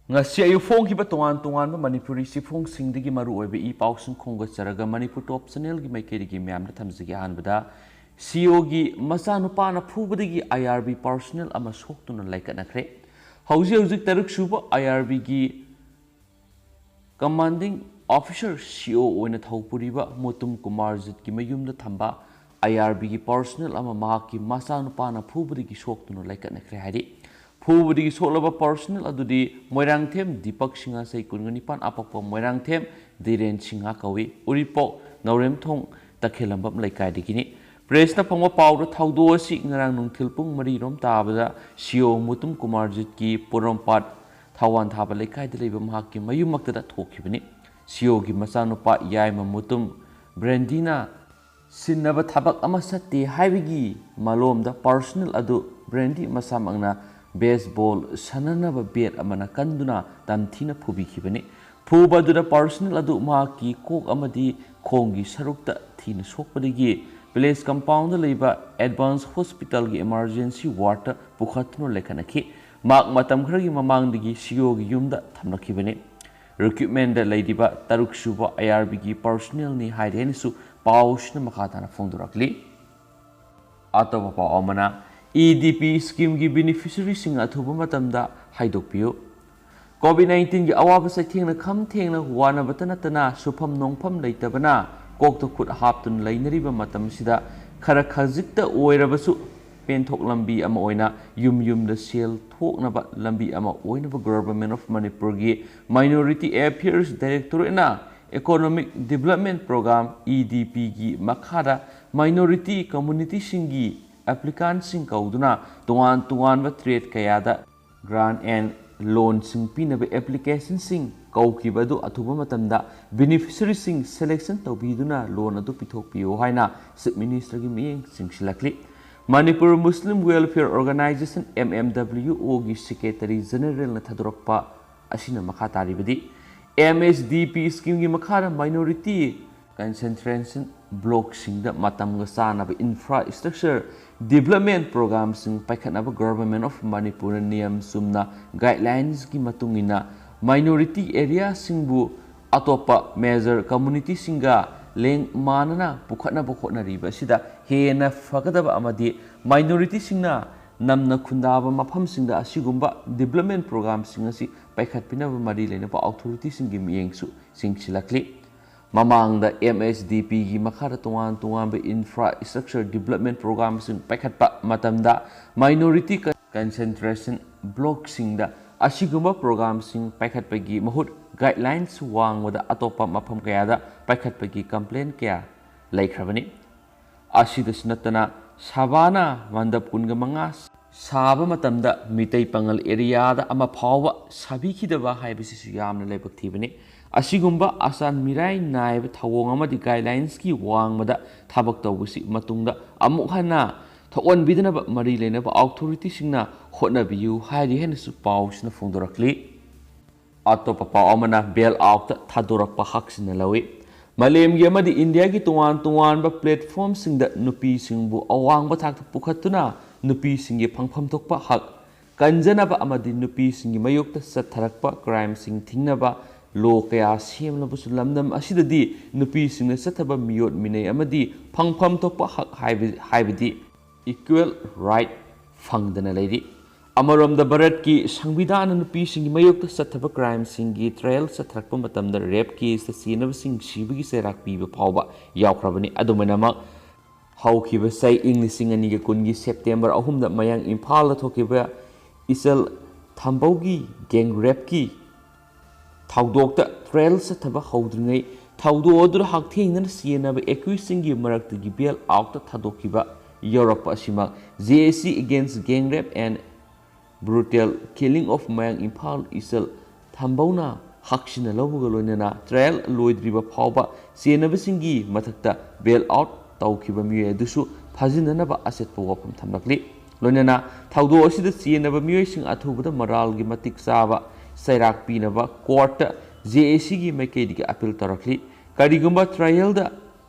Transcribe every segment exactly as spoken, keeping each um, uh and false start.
ꯉꯁꯤ ꯑꯌꯨꯛ ꯐꯣꯡꯈꯤꯕ ꯇꯣꯉꯥꯟ ꯇꯣꯉꯥꯟꯕ ꯃꯅꯤꯄꯨꯔꯤ ꯆꯦꯐꯣꯡꯁꯤꯡꯗꯒꯤ ꯃꯔꯨ ꯑꯣꯏꯕ ꯏ ꯄꯥꯎꯁꯤꯡ ꯈꯣꯝꯒꯠꯆꯔꯒ ꯃꯅꯤꯄꯨꯔ ꯇꯣꯞ ꯆꯦꯅꯦꯜꯒꯤ ꯃꯥꯏꯀꯩꯗꯒꯤ ꯃꯌꯥꯝꯗ ꯊꯝꯖꯒꯦ꯫ ꯑꯍꯥꯟꯕꯗ ꯁꯤꯑꯣꯒꯤ ꯃꯆꯥꯅꯨꯄꯥꯅ ꯐꯨꯕꯗꯒꯤ ꯑꯥꯏ ꯑꯥꯔ ꯕꯤ ꯄꯥꯔꯁꯣꯅꯦꯜ ꯑꯃ ꯁꯣꯛꯇꯨꯅ ꯂꯩꯈꯠꯅꯈ꯭ꯔꯦ꯫ ꯍꯧꯖꯤꯛ ꯍꯧꯖꯤꯛ ꯇꯔꯨꯛ ꯁꯨꯕ ꯑꯥꯏ ꯑꯥꯔ ꯕꯤꯒꯤ ꯀꯃꯥꯟꯗꯤꯡ ꯑꯣꯐꯤꯁꯔ ꯁꯤ ꯑꯣ ꯑꯣꯏꯅ ꯊꯧ ꯄꯨꯔꯤꯕ ꯃꯨꯇꯨꯝ ꯀꯨꯃꯥꯔꯖꯤꯠꯀꯤ ꯃꯌꯨꯝꯗ ꯊꯝꯕ ꯑꯥꯏ ꯑꯥꯔ ꯕꯤꯒꯤ ꯄꯥꯔꯁꯣꯅꯦꯜ ꯑꯃ ꯃꯍꯥꯛꯀꯤ ꯃꯆꯥꯅꯨꯄꯥꯅ ꯐꯨꯕꯗꯒꯤ ꯁꯣꯛꯇꯨꯅ ꯂꯩꯈꯠꯅꯈ꯭ꯔꯦ ꯍꯥꯏꯔꯤ꯫ ꯐꯨꯕꯗꯒꯤ ꯁꯣꯛꯂꯕ ꯄꯥꯔꯁꯣꯅꯦꯜ ꯑꯗꯨꯗꯤ ꯃꯣꯏꯔꯥꯡꯊꯦꯝ ꯗꯤꯄꯛ ꯁꯤꯡꯍ, ꯆꯍꯤ ꯀꯨꯟꯒ ꯅꯤꯄꯥꯟ, ꯑꯄꯛꯄ ꯃꯣꯏꯔꯥꯡꯊꯦꯝ ꯙꯤꯔꯦꯟ ꯁꯤꯡꯍ ꯀꯧꯏ꯫ ꯎꯔꯤꯄꯣꯛ ꯅꯥꯎꯔꯦꯝꯊꯣꯡ ꯇꯈꯦꯜꯂꯝꯕꯝ ꯂꯩꯀꯥꯏꯗꯒꯤꯅꯤ꯫ ꯄ꯭ꯔꯦꯁꯅ ꯐꯪꯕ ꯄꯥꯎꯗ ꯊꯧꯗꯣꯛ ꯑꯁꯤ ꯉꯔꯥꯡ ꯅꯨꯡꯊꯤꯜ ꯄꯨꯡ ꯃꯔꯤ ꯔꯣꯝ ꯇꯥꯕꯗ ꯁꯤ ꯑꯣ ꯃꯨꯇꯨꯝ ꯀꯨꯃꯥꯔꯖꯤꯠꯀꯤ ꯄꯣꯔꯣꯝꯄꯥꯠ ꯊꯧꯋꯥꯟ ꯊꯥꯕ ꯂꯩꯀꯥꯏꯗ ꯂꯩꯕ ꯃꯍꯥꯛꯀꯤ ꯃꯌꯨꯝꯃꯛꯇꯗ ꯊꯣꯛꯈꯤꯕꯅꯤ꯫ ꯁꯤ ꯑꯣꯒꯤ ꯃꯆꯥꯅꯨꯄꯥ ꯌꯥꯏꯃ ꯃꯨꯇꯨꯝ ꯕ꯭ꯔꯦꯟꯗꯤꯅ ꯁꯤꯟꯅꯕ ꯊꯕꯛ ꯑꯃ ꯆꯠꯇꯦ ꯍꯥꯏꯕꯒꯤ ꯃꯂꯣꯝꯗ ꯄꯥꯔꯁꯣꯅꯦꯜ ꯑꯗꯨ ꯕ꯭ꯔꯦꯟꯗꯤ ꯃꯁꯥꯃꯛꯅ ꯕꯦꯁꯕꯣꯜ ꯁꯥꯟꯅꯅꯕ ꯕꯦꯠ ꯑꯃꯅ ꯀꯟꯗꯨꯅ ꯇꯝꯊꯤꯅ ꯐꯨꯕꯤꯈꯤꯕꯅꯤ꯫ ꯐꯨꯕ ꯑꯗꯨꯗ ꯄꯥꯔꯁꯣꯅꯦꯜ ꯑꯗꯨ ꯃꯍꯥꯛꯀꯤ ꯀꯣꯛ ꯑꯃꯗꯤ ꯈꯣꯡꯒꯤ ꯁꯔꯨꯛꯇ ꯊꯤꯅ ꯁꯣꯛꯄꯗꯒꯤ ꯚꯤꯂꯦꯖ ꯀꯝꯄꯥꯎꯟꯗ ꯂꯩꯕ ꯑꯦꯗꯚꯥꯟꯁ ꯍꯣꯁꯄꯤꯇꯥꯜꯒꯤ ꯏꯃꯥꯔꯖꯦꯟꯁꯤ ꯋꯥꯔꯗꯇ ꯄꯨꯈꯠꯇꯨꯅ ꯂꯩꯈꯠꯅꯈꯤ꯫ ꯃꯍꯥꯛ ꯃꯇꯝ ꯈꯔꯒꯤ ꯃꯃꯥꯡꯗꯒꯤ ꯁꯤ ꯑꯣꯒꯤ ꯌꯨꯝꯗ ꯊꯝꯂꯛꯈꯤꯕꯅꯤ꯫ ꯔꯤꯀ꯭ꯔꯨꯠꯃꯦꯟꯗ ꯂꯩꯔꯤꯕ ꯇꯔꯨꯛ ꯁꯨꯕ ꯑꯥꯏ ꯑꯥꯔ ꯕꯤꯒꯤ ꯄꯥꯔꯁꯣꯅꯦꯜꯅꯤ ꯍꯥꯏꯔꯦ ꯍꯥꯏꯅꯁꯨ ꯄꯥꯎꯁꯤꯅ ꯃꯈꯥ ꯇꯥꯅ ꯐꯣꯡꯗꯣꯔꯛꯂꯤ꯫ ꯑꯇꯣꯞꯄ ꯄꯥꯎ ꯑꯃꯅ, ꯏ ꯗꯤ ꯄꯤ ꯁ꯭ꯀꯤꯝꯒꯤ ꯕꯦꯅꯤꯐꯤꯁꯔꯤꯁꯤꯡ ꯑꯊꯨꯕ ꯃꯇꯝꯗ ꯍꯥꯏꯗꯣꯛꯄꯤꯌꯨ꯫ ꯀꯣꯚꯤꯗ ꯅꯥꯏꯟꯇꯤꯟꯒꯤ ꯑꯋꯥꯕ ꯆꯩꯊꯦꯡꯅ ꯈꯝ ꯊꯦꯡꯅ ꯋꯥꯅꯕꯇ ꯅꯠꯇꯅ ꯁꯨꯐꯝ ꯅꯣꯡꯐꯝ ꯂꯩꯇꯕꯅ ꯀꯣꯛꯇ ꯈꯨꯠ ꯍꯥꯞꯇꯨꯅ ꯂꯩꯅꯔꯤꯕ ꯃꯇꯝꯁꯤꯗ ꯈꯔ ꯈꯖꯤꯛꯇ ꯑꯣꯏꯔꯕꯁꯨ ꯄꯦꯟꯊꯣꯛ ꯂꯝꯕꯤ ꯑꯃ ꯑꯣꯏꯅ ꯌꯨꯝ ꯌꯨꯝꯗ ꯁꯦꯜ ꯊꯣꯛꯅꯕ ꯂꯝꯕꯤ ꯑꯃ ꯑꯣꯏꯅꯕ Government of ꯃꯅꯤꯄꯨꯔꯒꯤ Minority Affairs Directorateꯅ Economic Development Program, E D Pꯒꯤ ꯃꯈꯥꯗ minority communityꯁꯤꯡꯒꯤ applicantꯁꯤꯡ ꯀꯧꯗꯨꯅ ꯇꯣꯉꯥꯟ ꯇꯣꯉꯥꯟꯕ trade ꯀꯌꯥꯗ grant and loanꯁꯤꯡ ꯄꯤꯅꯕ applicationꯁꯤꯡ ꯀꯧꯈꯤꯕ ꯑꯗꯨ ꯑꯊꯨꯕ ꯃꯇꯝꯗ beneficiaryꯁꯤꯡ selection ꯇꯧꯕꯤꯗꯨꯅ loan ꯑꯗꯨ ꯄꯤꯊꯣꯛꯄꯤꯌꯨ ꯍꯥꯏꯅ Chief Ministerꯒꯤ ꯃꯤꯠꯌꯦꯡ ꯆꯤꯡꯁꯤꯜꯂꯛꯂꯤ꯫ Manipur Muslim welfare organisation, M M W Oꯒꯤ Secretary Generalꯅ ꯊꯥꯗꯣꯔꯛꯄ ꯑꯁꯤꯅ ꯃꯈꯥ ꯇꯥꯔꯤꯕꯗꯤ, M S D P schemeꯒꯤ ꯃꯈꯥꯗ minority concentration blockꯁꯤꯡꯗ ꯃꯇꯝꯒ ꯆꯥꯟꯅꯕ infrastructure Development programꯁꯤꯡ ꯄꯥꯏꯈꯠꯅꯕ Government of ꯃꯅꯤꯄꯨꯔꯅ ꯅꯤꯌꯝ ꯆꯨꯝꯅ guidelinesꯀꯤ ꯃꯇꯨꯡ ꯏꯟꯅ minority areaꯁꯤꯡꯕꯨ ꯑꯇꯣꯞꯄ major communityꯁꯤꯡꯒ ꯂꯦꯡ ꯃꯥꯟꯅꯅ ꯄꯨꯈꯠꯅꯕ ꯍꯣꯠꯅꯔꯤꯕ ꯑꯁꯤꯗ ꯍꯦꯟꯅ ꯐꯒꯗꯕ ꯑꯃꯗꯤ minorityꯁꯤꯡꯅ ꯅꯝꯅ ꯈꯨꯟꯗꯥꯕ ꯃꯐꯝꯁꯤꯡꯗ ꯑꯁꯤꯒꯨꯝꯕ development programꯁꯤꯡ ꯑꯁꯤ ꯄꯥꯏꯈꯠꯄꯤꯅꯕ ꯃꯔꯤ ꯂꯩꯅꯕ authorityꯁꯤꯡꯒꯤ ꯃꯤꯠꯌꯦꯡꯁꯨ ꯆꯤꯡꯁꯤꯜꯂꯛꯂꯤ꯫ ꯃꯃꯥꯡꯗ MHDPꯒꯤ ꯃꯈꯥꯗ ꯇꯣꯉꯥꯟ ꯇꯣꯉꯥꯟꯕ infrastructure development programꯁꯤꯡ ꯄꯥꯏꯈꯠꯄ ꯃꯇꯝꯗ minority concentration blockꯁꯤꯡꯗ ꯑꯁꯤꯒꯨꯝꯕ programꯁꯤꯡ ꯄꯥꯏꯈꯠꯄꯒꯤ ꯃꯍꯨꯠ guidelines ꯋꯥꯡꯃꯗ ꯑꯇꯣꯞꯄ ꯃꯐꯝ ꯀꯌꯥꯗ ꯄꯥꯏꯈꯠꯄꯒꯤ complaint ꯀꯌꯥ ꯂꯩꯈ꯭ꯔꯕꯅꯤ꯫ ꯑꯁꯤꯗꯁꯨ ꯅꯠꯇꯅ ꯁꯥꯕꯥꯅ ꯃꯟꯗꯞ ꯀꯨꯟꯒ ꯃꯉꯥ ꯁꯥꯕ ꯃꯇꯝꯗ ꯃꯤꯇꯩ ꯄꯥꯉꯜ areaꯗ ꯑꯃ ꯐꯥꯎꯕ ꯁꯥꯕꯤꯈꯤꯗꯕ ꯍꯥꯏꯕꯁꯤꯁꯨ ꯌꯥꯝꯅ ꯂꯥꯏꯕꯛ ꯊꯤꯕꯅꯤ꯫ ꯑꯁꯤꯒꯨꯝꯕ ꯑꯆꯥꯟ ꯃꯤꯔꯥꯏ ꯅꯥꯏꯕ ꯊꯧꯑꯣꯡ ꯑꯃꯗꯤ guidelinesꯀꯤ ꯋꯥꯡꯃꯗ ꯊꯕꯛ ꯇꯧꯕꯁꯤ ꯃꯇꯨꯡꯗ ꯑꯃꯨꯛ ꯍꯟꯅ ꯊꯣꯛꯍꯟꯕꯤꯗꯅꯕ ꯃꯔꯤ ꯂꯩꯅꯕ authorityꯁꯤꯡꯅ ꯍꯣꯠꯅꯕꯤꯌꯨ ꯍꯥꯏꯔꯤ ꯍꯥꯏꯅꯁꯨ ꯄꯥꯎꯁꯤꯅ ꯐꯣꯡꯗꯣꯔꯛꯂꯤ꯫ ꯑꯇꯣꯞꯄ ꯄꯥꯎ ꯑꯃꯅ bail outꯇ ꯊꯥꯗꯣꯔꯛꯄ ꯍꯛꯁꯤꯡꯅ ꯂꯧꯏ꯫ ꯃꯥꯂꯦꯝꯒꯤ ꯑꯃꯗꯤ ꯏꯟꯗꯤꯌꯥꯒꯤ ꯇꯣꯉꯥꯟ ꯇꯣꯉꯥꯟꯕ platformꯁꯤꯡꯗ ꯅꯨꯄꯤꯁꯤꯡꯕꯨ ꯑꯋꯥꯡꯕ ꯊꯥꯛꯇ ꯄꯨꯈꯠꯇꯨꯅ ꯅꯨꯄꯤꯁꯤꯡꯒꯤ ꯐꯪꯐꯝ ꯊꯣꯛꯄ ꯍꯛ ꯀꯟꯖꯅꯕ ꯑꯃꯗꯤ ꯅꯨꯄꯤꯁꯤꯡꯒꯤ ꯃꯥꯌꯣꯛꯇ ꯆꯠꯊꯔꯛꯄ crimeꯁꯤꯡ ꯊꯤꯡꯅꯕ law ꯀꯌꯥ ꯁꯦꯝꯂꯕꯁꯨ ꯂꯝꯗꯝ ꯑꯁꯤꯗꯗꯤ ꯅꯨꯄꯤꯁꯤꯡꯅ ꯆꯠꯊꯕ ꯃꯤꯑꯣꯠ ꯃꯤꯅꯩ ꯑꯃꯗꯤ ꯐꯪꯐꯝ ꯊꯣꯛꯄ ꯍꯛ ꯍꯥꯏꯕ-, ꯍꯥꯏꯕꯗꯤ equal right ꯐꯪꯗꯅ ꯂꯩꯔꯤ꯫ ꯑꯃꯔꯣꯝꯗ ꯚꯥꯔꯠꯀꯤ ꯁꯪꯕꯤꯙꯥꯟꯅ ꯅꯨꯄꯤꯁꯤꯡꯒꯤ ꯃꯥꯌꯣꯛꯇ ꯆꯠꯊꯕ crimeꯁꯤꯡꯒꯤ trial ꯆꯠꯊꯔꯛꯄ ꯃꯇꯝꯗ rape caseꯇ ꯆꯦꯟꯅꯕꯁꯤꯡ ꯁꯤꯕꯒꯤ ꯆꯩꯔꯥꯛ ꯄꯤꯕ ꯐꯥꯎꯕ ꯌꯥꯎꯈ꯭ꯔꯕꯅꯤ꯫ ꯑꯗꯨꯃꯥꯏꯅꯃꯛ ꯍꯧꯈꯤꯕ ꯆꯍꯤ ꯏꯪ ꯂꯤꯁꯤꯡ ꯑꯅꯤꯒ ꯀꯨꯟꯒꯤ September ꯑꯍꯨꯝꯗ ꯃꯌꯥꯡ ꯏꯝꯐꯥꯜꯗ ꯊꯣꯛꯈꯤꯕ ꯏꯆꯜ ꯊꯝꯕꯧꯒꯤ gang rapeꯀꯤ ꯊꯧꯗꯣꯛꯇ trial ꯆꯠꯊꯕ ꯍꯧꯗ꯭ꯔꯤꯉꯩ ꯊꯧꯗꯣꯛ ꯑꯗꯨꯗ ꯍꯛꯊꯦꯡꯅꯅ ꯆꯦꯟꯅꯕ accusedꯁꯤꯡꯒꯤ ꯃꯔꯛꯇꯒꯤ bail outꯇ ꯊꯥꯗꯣꯛꯈꯤꯕ ꯌꯥꯎꯔꯛꯄ ꯑꯁꯤꯃꯛ JAC against gang rape and brutal killing of ꯃꯌꯥꯡ ꯏꯝꯐꯥꯜ ꯏꯆꯜ ꯊꯝꯕꯧꯅ ꯍꯛꯁꯤꯟꯅ ꯂꯧꯕꯒ ꯂꯣꯏꯅꯅ trial ꯂꯣꯏꯗ꯭ꯔꯤꯕ ꯐꯥꯎꯕ ꯆꯦꯟꯅꯕꯁꯤꯡꯒꯤ ꯃꯊꯛꯇ bail out ꯇꯧꯈꯤꯕ ꯃꯤꯑꯣꯏ ꯑꯗꯨꯁꯨ ꯐꯥꯖꯤꯟꯅꯅꯕ ꯑꯆꯦꯠꯄ ꯋꯥꯐꯝ ꯊꯝꯂꯛꯂꯤ꯫ ꯂꯣꯏꯅꯅ ꯊꯧꯗꯣꯛ ꯑꯁꯤꯗ ꯆꯦꯟꯅꯕ ꯃꯤꯑꯣꯏꯁꯤꯡ ꯑꯊꯨꯕꯗ ꯃꯔꯥꯜꯒꯤ ꯃꯇꯤꯛ ꯆꯥꯕ ꯆꯩꯔꯥꯛ ꯄꯤꯅꯕ courtꯇ JACꯒꯤ ꯃꯥꯏꯀꯩꯗꯒꯤ appeal ꯇꯧꯔꯛꯂꯤ꯫ ꯀꯔꯤꯒꯨꯝꯕ trialꯗ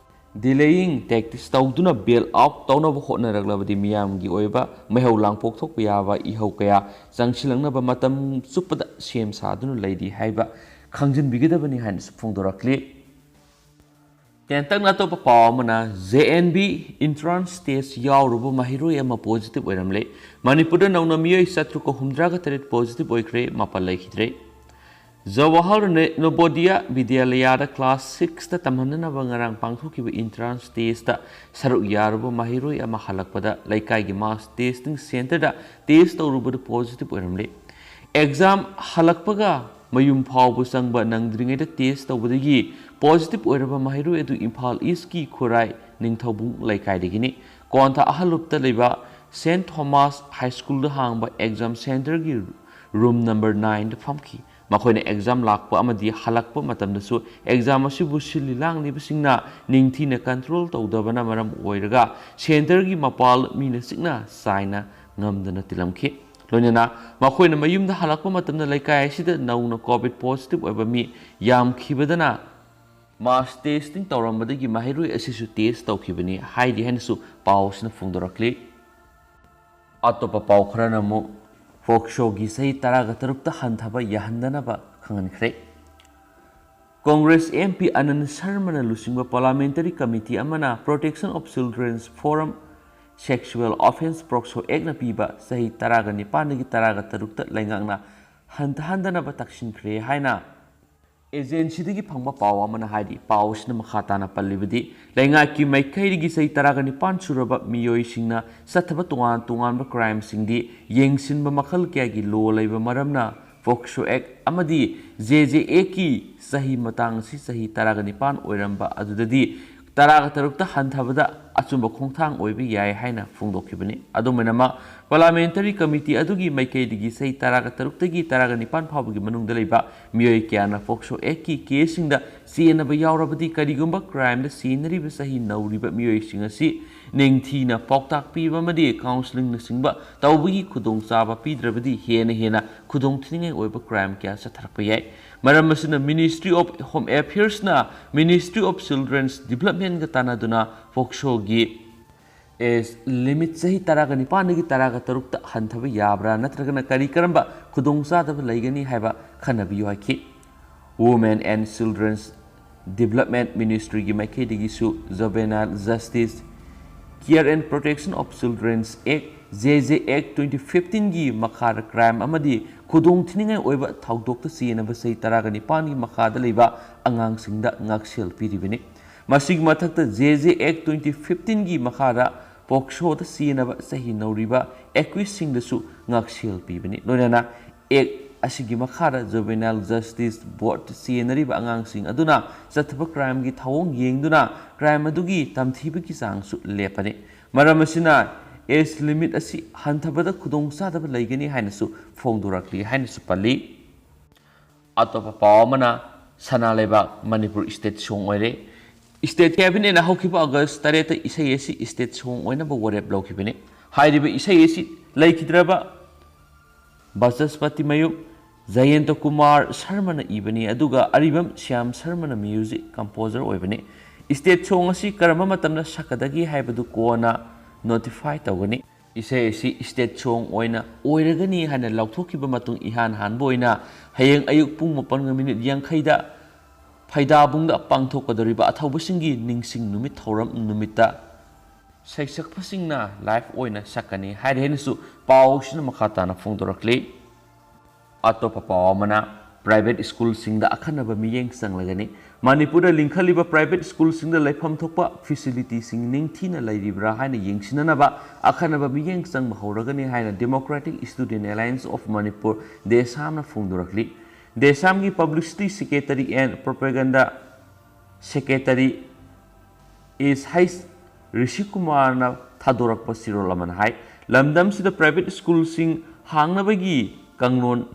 Delaying tactics ꯇꯧꯗꯨꯅ bail out ꯇꯧꯅꯕ ꯍꯣꯠꯅꯔꯛꯂꯕꯗꯤ ꯃꯤꯌꯥꯝꯒꯤ ꯑꯣꯏꯕ ꯃꯩꯍꯧ ꯂꯥꯡꯄꯣꯛ ꯊꯣꯛꯄ ꯌꯥꯕ ꯏꯍꯧ ꯀꯌꯥ ꯆꯪꯁꯤꯜꯂꯛꯅꯕ ꯃꯇꯝ ꯆꯨꯞꯄꯗ ꯁꯦꯝ ꯁꯥꯗꯨꯅ ꯂꯩꯔꯤ ꯍꯥꯏꯕ ꯈꯪꯖꯤꯟꯕꯤꯒꯗꯕꯅꯤ ꯍꯥꯏꯅꯁꯨ ꯐꯣꯡꯗꯣꯔꯛꯂꯤ꯫ ꯇꯦꯟꯇꯛꯅ ꯑꯇꯣꯞꯄ ꯄꯥꯎ ꯑꯃꯅ, J N V entrance test ꯌꯥꯎꯔꯨꯕ ꯃꯍꯩꯔꯣꯏ ꯑꯃ positive ꯑꯣꯏꯔꯝꯂꯦ꯫ ꯃꯅꯤꯄꯨꯔꯗ ꯅꯧꯅ ꯃꯤꯑꯣꯏ ꯆꯥꯇ꯭ꯔꯨꯛꯀ ꯍꯨꯝꯗ꯭ꯔꯥꯒ ꯇꯔꯦꯠ positive ꯑꯣꯏꯈ꯭ꯔꯦ, ꯃꯥꯄꯜ ꯂꯩꯈꯤꯗ꯭ꯔꯦ꯫ ꯖꯋꯥꯍꯔ ꯅꯦ-, ꯅꯣꯕꯣꯗꯤꯌꯥ ꯕꯤꯗ꯭ꯌꯥꯂꯌꯥꯗ class sixꯇ ꯇꯝꯍꯟꯅꯅꯕ ꯉꯔꯥꯡ ꯄꯥꯡꯊꯣꯛꯈꯤꯕ entrance testꯇ ꯁꯔꯨꯛ ꯌꯥꯔꯨꯕ ꯃꯍꯩꯔꯣꯏ ꯑꯃ ꯍꯜꯂꯛꯄꯗ ꯂꯩꯀꯥꯏꯒꯤ mass testing centreꯗ test ꯇꯧꯔꯨꯕꯗ positive ꯑꯣꯏꯔꯝꯂꯦ꯫ Exam ꯍꯜꯂꯛꯄꯒ ꯃꯌꯨꯝ ꯐꯥꯎꯕ ꯆꯪꯕ ꯅꯪꯗ꯭ꯔꯤꯉꯩꯗ test ꯇꯧꯕꯗꯒꯤ positive ꯑꯣꯏꯔꯕ ꯃꯍꯩꯔꯣꯏ ꯑꯗꯨ ꯏꯝꯐꯥꯜ Eastꯀꯤ ꯈꯨꯔꯥꯏ ꯅꯤꯡꯊꯧꯕꯨꯡ ꯂꯩꯀꯥꯏꯗꯒꯤꯅꯤ꯫ ꯀꯣꯟꯊ ꯑꯍꯜꯂꯨꯞꯇ ꯂꯩꯕ Saint Thomas High Schoolꯗ ꯍꯥꯡꯕ exam centreꯒꯤ room number nineꯗ ꯐꯝꯈꯤ꯫ ꯃꯈꯣꯏꯅ exam ꯂꯥꯛꯄ ꯑꯃꯗꯤ ꯍꯜꯂꯛꯄ ꯃꯇꯝꯗꯁꯨ exam ꯑꯁꯤꯕꯨ ꯁꯤꯜꯂꯤ ꯂꯥꯡꯂꯤꯕꯁꯤꯡꯅ ꯅꯤꯡꯊꯤꯅ control ꯇꯧꯗꯕꯅ ꯃꯔꯝ ꯑꯣꯏꯔꯒ centreꯒꯤ ꯃꯄꯥꯜ ꯃꯤꯅ ꯆꯤꯛꯅ ꯆꯥꯏꯅ ꯉꯝꯗꯅ ꯇꯤꯜꯂꯝꯈꯤ꯫ ꯂꯣꯏꯅꯅ ꯃꯈꯣꯏꯅ ꯃꯌꯨꯝꯗ ꯍꯜꯂꯛꯄ ꯃꯇꯝꯗ ꯂꯩꯀꯥꯏ ꯑꯁꯤꯗ ꯅꯧꯅ COVID positive ꯑꯣꯏꯕ ꯃꯤ ꯌꯥꯝꯈꯤꯕꯗꯅ mass testing ꯇꯧꯔꯝꯕꯗꯒꯤ ꯃꯍꯩꯔꯣꯏ ꯑꯁꯤꯁꯨ test ꯇꯧꯈꯤꯕꯅꯤ ꯍꯥꯏꯔꯤ ꯍꯥꯏꯅꯁꯨ ꯄꯥꯎ ꯑꯁꯤꯅ ꯐꯣꯡꯗꯣꯔꯛꯂꯤ꯫ ꯑꯇꯣꯞꯄ ꯄꯥꯎ ꯈꯔꯅ ꯑꯃꯨꯛ POCSOꯒꯤ ꯆꯍꯤ ꯇꯔꯥꯒ ꯇꯔꯨꯛꯇ ꯍꯟꯊꯕ ꯌꯥꯍꯟꯗꯅꯕ ꯈꯪꯍꯟꯈ꯭ꯔꯦ꯫ Congress MP ꯑꯅꯟ ꯁꯔꯃꯅ ꯂꯨꯆꯤꯡꯕ parliamentary committee ꯑꯃꯅ Protection of Children's Forum Sexual Offence POCSO Actꯅ ꯄꯤꯕ ꯆꯍꯤ ꯇꯔꯥꯒ ꯅꯤꯄꯥꯟꯗꯒꯤ ꯇꯔꯥꯒ ꯇꯔꯨꯛꯇ ꯂꯩꯉꯥꯛꯅ ꯍꯟꯊꯍꯟꯗꯅꯕ ꯇꯛꯁꯤꯟꯈ꯭ꯔꯦ ꯍꯥꯏꯅ agencyꯗꯒꯤ ꯐꯪꯕ ꯄꯥꯎ ꯑꯃꯅ ꯍꯥꯏꯔꯤ꯫ ꯄꯥꯎ ꯑꯁꯤꯅ ꯃꯈꯥ ꯇꯥꯅ ꯄꯜꯂꯤꯕꯗꯤ, ꯂꯩꯉꯥꯛꯀꯤ ꯃꯥꯏꯀꯩꯗꯒꯤ ꯆꯍꯤ ꯇꯔꯥꯒ ꯅꯤꯄꯥꯟ ꯁꯨꯔꯕ ꯃꯤꯑꯣꯏꯁꯤꯡꯅ ꯆꯠꯊꯕ ꯇꯣꯉꯥꯟ ꯇꯣꯉꯥꯟꯕ crimeꯁꯤꯡꯗꯤ ꯌꯦꯡꯁꯤꯟꯕ ꯃꯈꯜ ꯀꯌꯥꯒꯤ law ꯂꯩꯕ ꯃꯔꯝꯅ POCSO Act ꯑꯃꯗꯤ JJ Actꯀꯤ ꯆꯍꯤ ꯃꯇꯥꯡ ꯑꯁꯤ ꯆꯍꯤ ꯇꯔꯥꯒ ꯅꯤꯄꯥꯟ ꯑꯣꯏꯔꯝꯕ ꯑꯗꯨꯗꯗꯤ ꯇꯔꯥꯒ ꯇꯔꯨꯛꯇ ꯍꯟꯊꯕꯗ ꯑꯆꯨꯝꯕ ꯈꯣꯡꯊꯥꯡ ꯑꯣꯏꯕ ꯌꯥꯏ ꯍꯥꯏꯅ ꯐꯣꯡꯗꯣꯛꯈꯤꯕꯅꯤ꯫ ꯑꯗꯨꯝ ꯑꯣꯏꯅꯃꯛ, parliamentary committee ꯑꯗꯨꯒꯤ ꯃꯥꯏꯀꯩꯗꯒꯤ ꯆꯍꯤ ꯇꯔꯥꯒ ꯇꯔꯨꯛꯇꯒꯤ ꯇꯔꯥꯒ ꯅꯤꯄꯥꯟ ꯐꯥꯎꯕꯒꯤ ꯃꯅꯨꯡꯗ ꯂꯩꯕ ꯃꯤꯑꯣꯏ ꯀꯌꯥꯅ POCSO Actꯀꯤ caseꯁꯤꯡꯗ ꯆꯦꯟꯅꯕ ꯌꯥꯎꯔꯕꯗꯤ, ꯀꯔꯤꯒꯨꯝꯕ crimeꯗ ꯆꯦꯟꯅꯔꯤꯕ ꯆꯍꯤ ꯅꯧꯔꯤꯕ ꯃꯤꯑꯣꯏꯁꯤꯡ ꯑꯁꯤ ꯅꯤꯡꯊꯤꯅ ꯄꯥꯎꯇꯥꯛ ꯄꯤꯕ ꯑꯃꯗꯤ ꯀꯥꯎꯟꯁꯤꯂꯤꯡꯅꯆꯤꯡꯕ ꯇꯧꯕꯒꯤ ꯈꯨꯗꯣꯡꯆꯥꯕ ꯄꯤꯗ꯭ꯔꯕꯗꯤ ꯍꯦꯟꯅ ꯍꯦꯟꯅ ꯈꯨꯗꯣꯡꯊꯤꯅꯤꯡꯉꯥꯏ ꯑꯣꯏꯕ ꯀ꯭ꯔꯥꯏꯝ ꯀꯌꯥ ꯆꯠꯊꯔꯛꯄ ꯌꯥꯏ꯫ ꯃꯔꯝ ꯑꯁꯤꯅ Ministry of Home Affairsꯅ Ministry of Children's Developmentꯒ ꯇꯥꯟꯅꯗꯨꯅ ꯄꯣꯛꯁꯣꯒꯤ ꯑꯦꯖ ꯂꯤꯃꯤꯠ ꯆꯍꯤ ꯇꯔꯥꯒ ꯅꯤꯄꯥꯟꯗꯒꯤ ꯇꯔꯥꯒ ꯇꯔꯨꯛꯇ ꯍꯟꯊꯕ ꯌꯥꯕ꯭ꯔꯥ ꯅꯠꯇ꯭ꯔꯒꯅ ꯀꯔꯤ ꯀꯔꯝꯕ ꯈꯨꯗꯣꯡꯆꯥꯗꯕ ꯂꯩꯒꯅꯤ ꯍꯥꯏꯕ ꯈꯟꯅꯕꯤꯌꯨ ꯍꯥꯏꯈꯤ꯫ Women and Children's Development Ministryꯒꯤ ꯃꯥꯏꯀꯩꯗꯒꯤꯁꯨ Juvenile Justice Care and Protection of Children's Act, J J Act twenty fifteenꯒꯤ ꯃꯈꯥꯗ ꯀ꯭ꯔꯥꯏꯝ ꯑꯃꯗꯤ ꯈꯨꯗꯣꯡꯊꯤꯅꯤꯡꯉꯥꯏ ꯑꯣꯏꯕ ꯊꯧꯗꯣꯛꯇ ꯆꯦꯟꯅꯕ ꯆꯍꯤ ꯇꯔꯥꯒ ꯅꯤꯄꯥꯟꯒꯤ ꯃꯈꯥꯗ ꯂꯩꯕ ꯑꯉꯥꯡꯁꯤꯡꯗ ꯉꯥꯛꯁꯦꯜ ꯄꯤꯔꯤꯕꯅꯤ꯫ ꯃꯁꯤꯒꯤ ꯃꯊꯛꯇ J J Act twenty fifteenꯒꯤ ꯃꯈꯥꯗ ꯄꯣꯛꯁꯣꯗ ꯆꯦꯟꯅꯕ ꯆꯍꯤ ꯅꯧꯔꯤꯕ ꯑꯦꯀ꯭ꯌꯨꯁꯁꯤꯡꯗꯁꯨ ꯉꯥꯛꯁꯦꯜ ꯄꯤꯕꯅꯤ꯫ ꯂꯣꯏꯅꯅ ꯑꯦꯛ ꯑꯁꯤꯒꯤ ꯃꯈꯥꯗ Juvenile Justice Boardꯇ ꯆꯦꯟꯅꯔꯤꯕ ꯑꯉꯥꯡꯁꯤꯡ ꯑꯗꯨꯅ ꯆꯠꯊꯕ ꯀ꯭ꯔꯥꯏꯝꯒꯤ ꯊꯧꯑꯣꯡ ꯌꯦꯡꯗꯨꯅ ꯀ꯭ꯔꯥꯏꯝ ꯑꯗꯨꯒꯤ ꯇꯝꯊꯤꯕꯒꯤ ꯆꯥꯡꯁꯨ ꯂꯦꯞꯄꯅꯤ꯫ ꯃꯔꯝ ꯑꯁꯤꯅ ꯑꯦꯖ ꯂꯤꯃꯤꯠ ꯑꯁꯤ ꯍꯟꯊꯕꯗ ꯈꯨꯗꯣꯡꯆꯥꯗꯕ ꯂꯩꯒꯅꯤ ꯍꯥꯏꯅꯁꯨ ꯐꯣꯡꯗꯣꯔꯛꯂꯤ ꯍꯥꯏꯅꯁꯨ ꯄꯜꯂꯤ꯫ ꯑꯇꯣꯞꯄ ꯄꯥꯎ ꯑꯃꯅ, ꯁꯅꯥ ꯂꯩꯕꯥꯛ ꯃꯅꯤꯄꯨꯔ state song ꯑꯣꯏꯔꯦ꯫ State Cabinetꯅ ꯍꯧꯈꯤꯕ ꯑꯥꯒꯁ ꯇꯔꯦꯠꯇ ꯏꯁꯩ ꯑꯁꯤ state song ꯑꯣꯏꯅꯕ ꯋꯥꯔꯦꯞ ꯂꯧꯈꯤꯕꯅꯤ꯫ ꯍꯥꯏꯔꯤꯕ ꯏꯁꯩ ꯑꯁꯤ ꯂꯩꯈꯤꯗ꯭ꯔꯕ ꯕꯆꯁꯄꯇꯤ ꯃꯌꯨꯝ ꯖꯌꯟꯇ ꯀꯨꯃꯥꯔ ꯁꯔꯃꯅ ꯏꯕꯅꯤ, ꯑꯗꯨꯒ ꯑꯔꯤꯕꯝ ꯁ꯭ꯌꯥꯝ ꯁꯔꯃꯅ music composer ꯑꯣꯏꯕꯅꯤ꯫ State song ꯑꯁꯤ ꯀꯔꯝꯕ ꯃꯇꯝꯗ ꯁꯛꯀꯗꯒꯦ ꯍꯥꯏꯕꯗꯨ ꯀꯣꯟꯅ notify ꯇꯧꯒꯅꯤ꯫ ꯏꯁꯩ ꯑꯁꯤ state song ꯑꯣꯏꯅ ꯑꯣꯏꯔꯒꯅꯤ ꯍꯥꯏꯅ ꯂꯥꯎꯊꯣꯛꯈꯤꯕ ꯃꯇꯨꯡ ꯏꯍꯥꯟ ꯍꯥꯟꯕ ꯑꯣꯏꯅ ꯍꯌꯦꯡ ꯑꯌꯨꯛ ꯄꯨꯡ ꯃꯥꯄꯟꯒ minute ꯌꯥꯡꯈꯩꯗ ꯐꯩꯗꯥꯕꯨꯡꯗ ꯄꯥꯡꯊꯣꯛꯀꯗꯧꯔꯤꯕ ꯑꯊꯧꯕꯁꯤꯡꯒꯤ ꯅꯤꯡꯁꯤꯡ ꯅꯨꯃꯤꯠ ꯊꯧꯔꯝ ꯅꯨꯃꯤꯠꯇ ꯁꯩꯁꯛꯄꯁꯤꯡꯅ live ꯑꯣꯏꯅ ꯁꯛꯀꯅꯤ ꯍꯥꯏꯔꯦ ꯍꯥꯏꯅꯁꯨ ꯄꯥꯎꯁꯤꯅ ꯃꯈꯥ ꯇꯥꯅ ꯐꯣꯡꯗꯣꯔꯛꯂꯤ꯫ ꯑꯇꯣꯞꯄ ꯄꯥꯎ ꯑꯃꯅ, private schoolꯁꯤꯡꯗ ꯑꯈꯟꯅꯕ ꯃꯤꯠꯌꯦꯡ ꯆꯪꯂꯒꯅꯤ꯫ ꯃꯅꯤꯄꯨꯔꯗ ꯂꯤꯡꯈꯠꯂꯤꯕ private schoolꯁꯤꯡꯗ ꯂꯩꯐꯝ ꯊꯣꯛꯄ facilityꯁꯤꯡ ꯅꯤꯡꯊꯤꯅ ꯂꯩꯔꯤꯕ꯭ꯔꯥ ꯍꯥꯏꯅ ꯌꯦꯡꯁꯤꯟꯅꯅꯕ ꯑꯈꯟꯅꯕ ꯃꯤꯠꯌꯦꯡ ꯆꯪꯕ ꯍꯧꯔꯒꯅꯤ ꯍꯥꯏꯅ Democratic Student Alliance of Manipur, DESAMꯅ ꯐꯣꯡꯗꯣꯔꯛꯂꯤ꯫ DESAMꯒꯤ publicity secretary and propaganda secretary S H ꯔꯤꯁꯤ ꯀꯨꯃꯥꯔꯅ ꯊꯥꯗꯣꯔꯛꯄ ꯆꯦꯔꯣꯜ ꯑꯃꯅ ꯍꯥꯏ, ꯂꯝꯗꯝꯁꯤꯗ private schoolꯁꯤꯡ ꯍꯥꯡꯅꯕꯒꯤ ꯀꯥꯡꯂꯣꯟ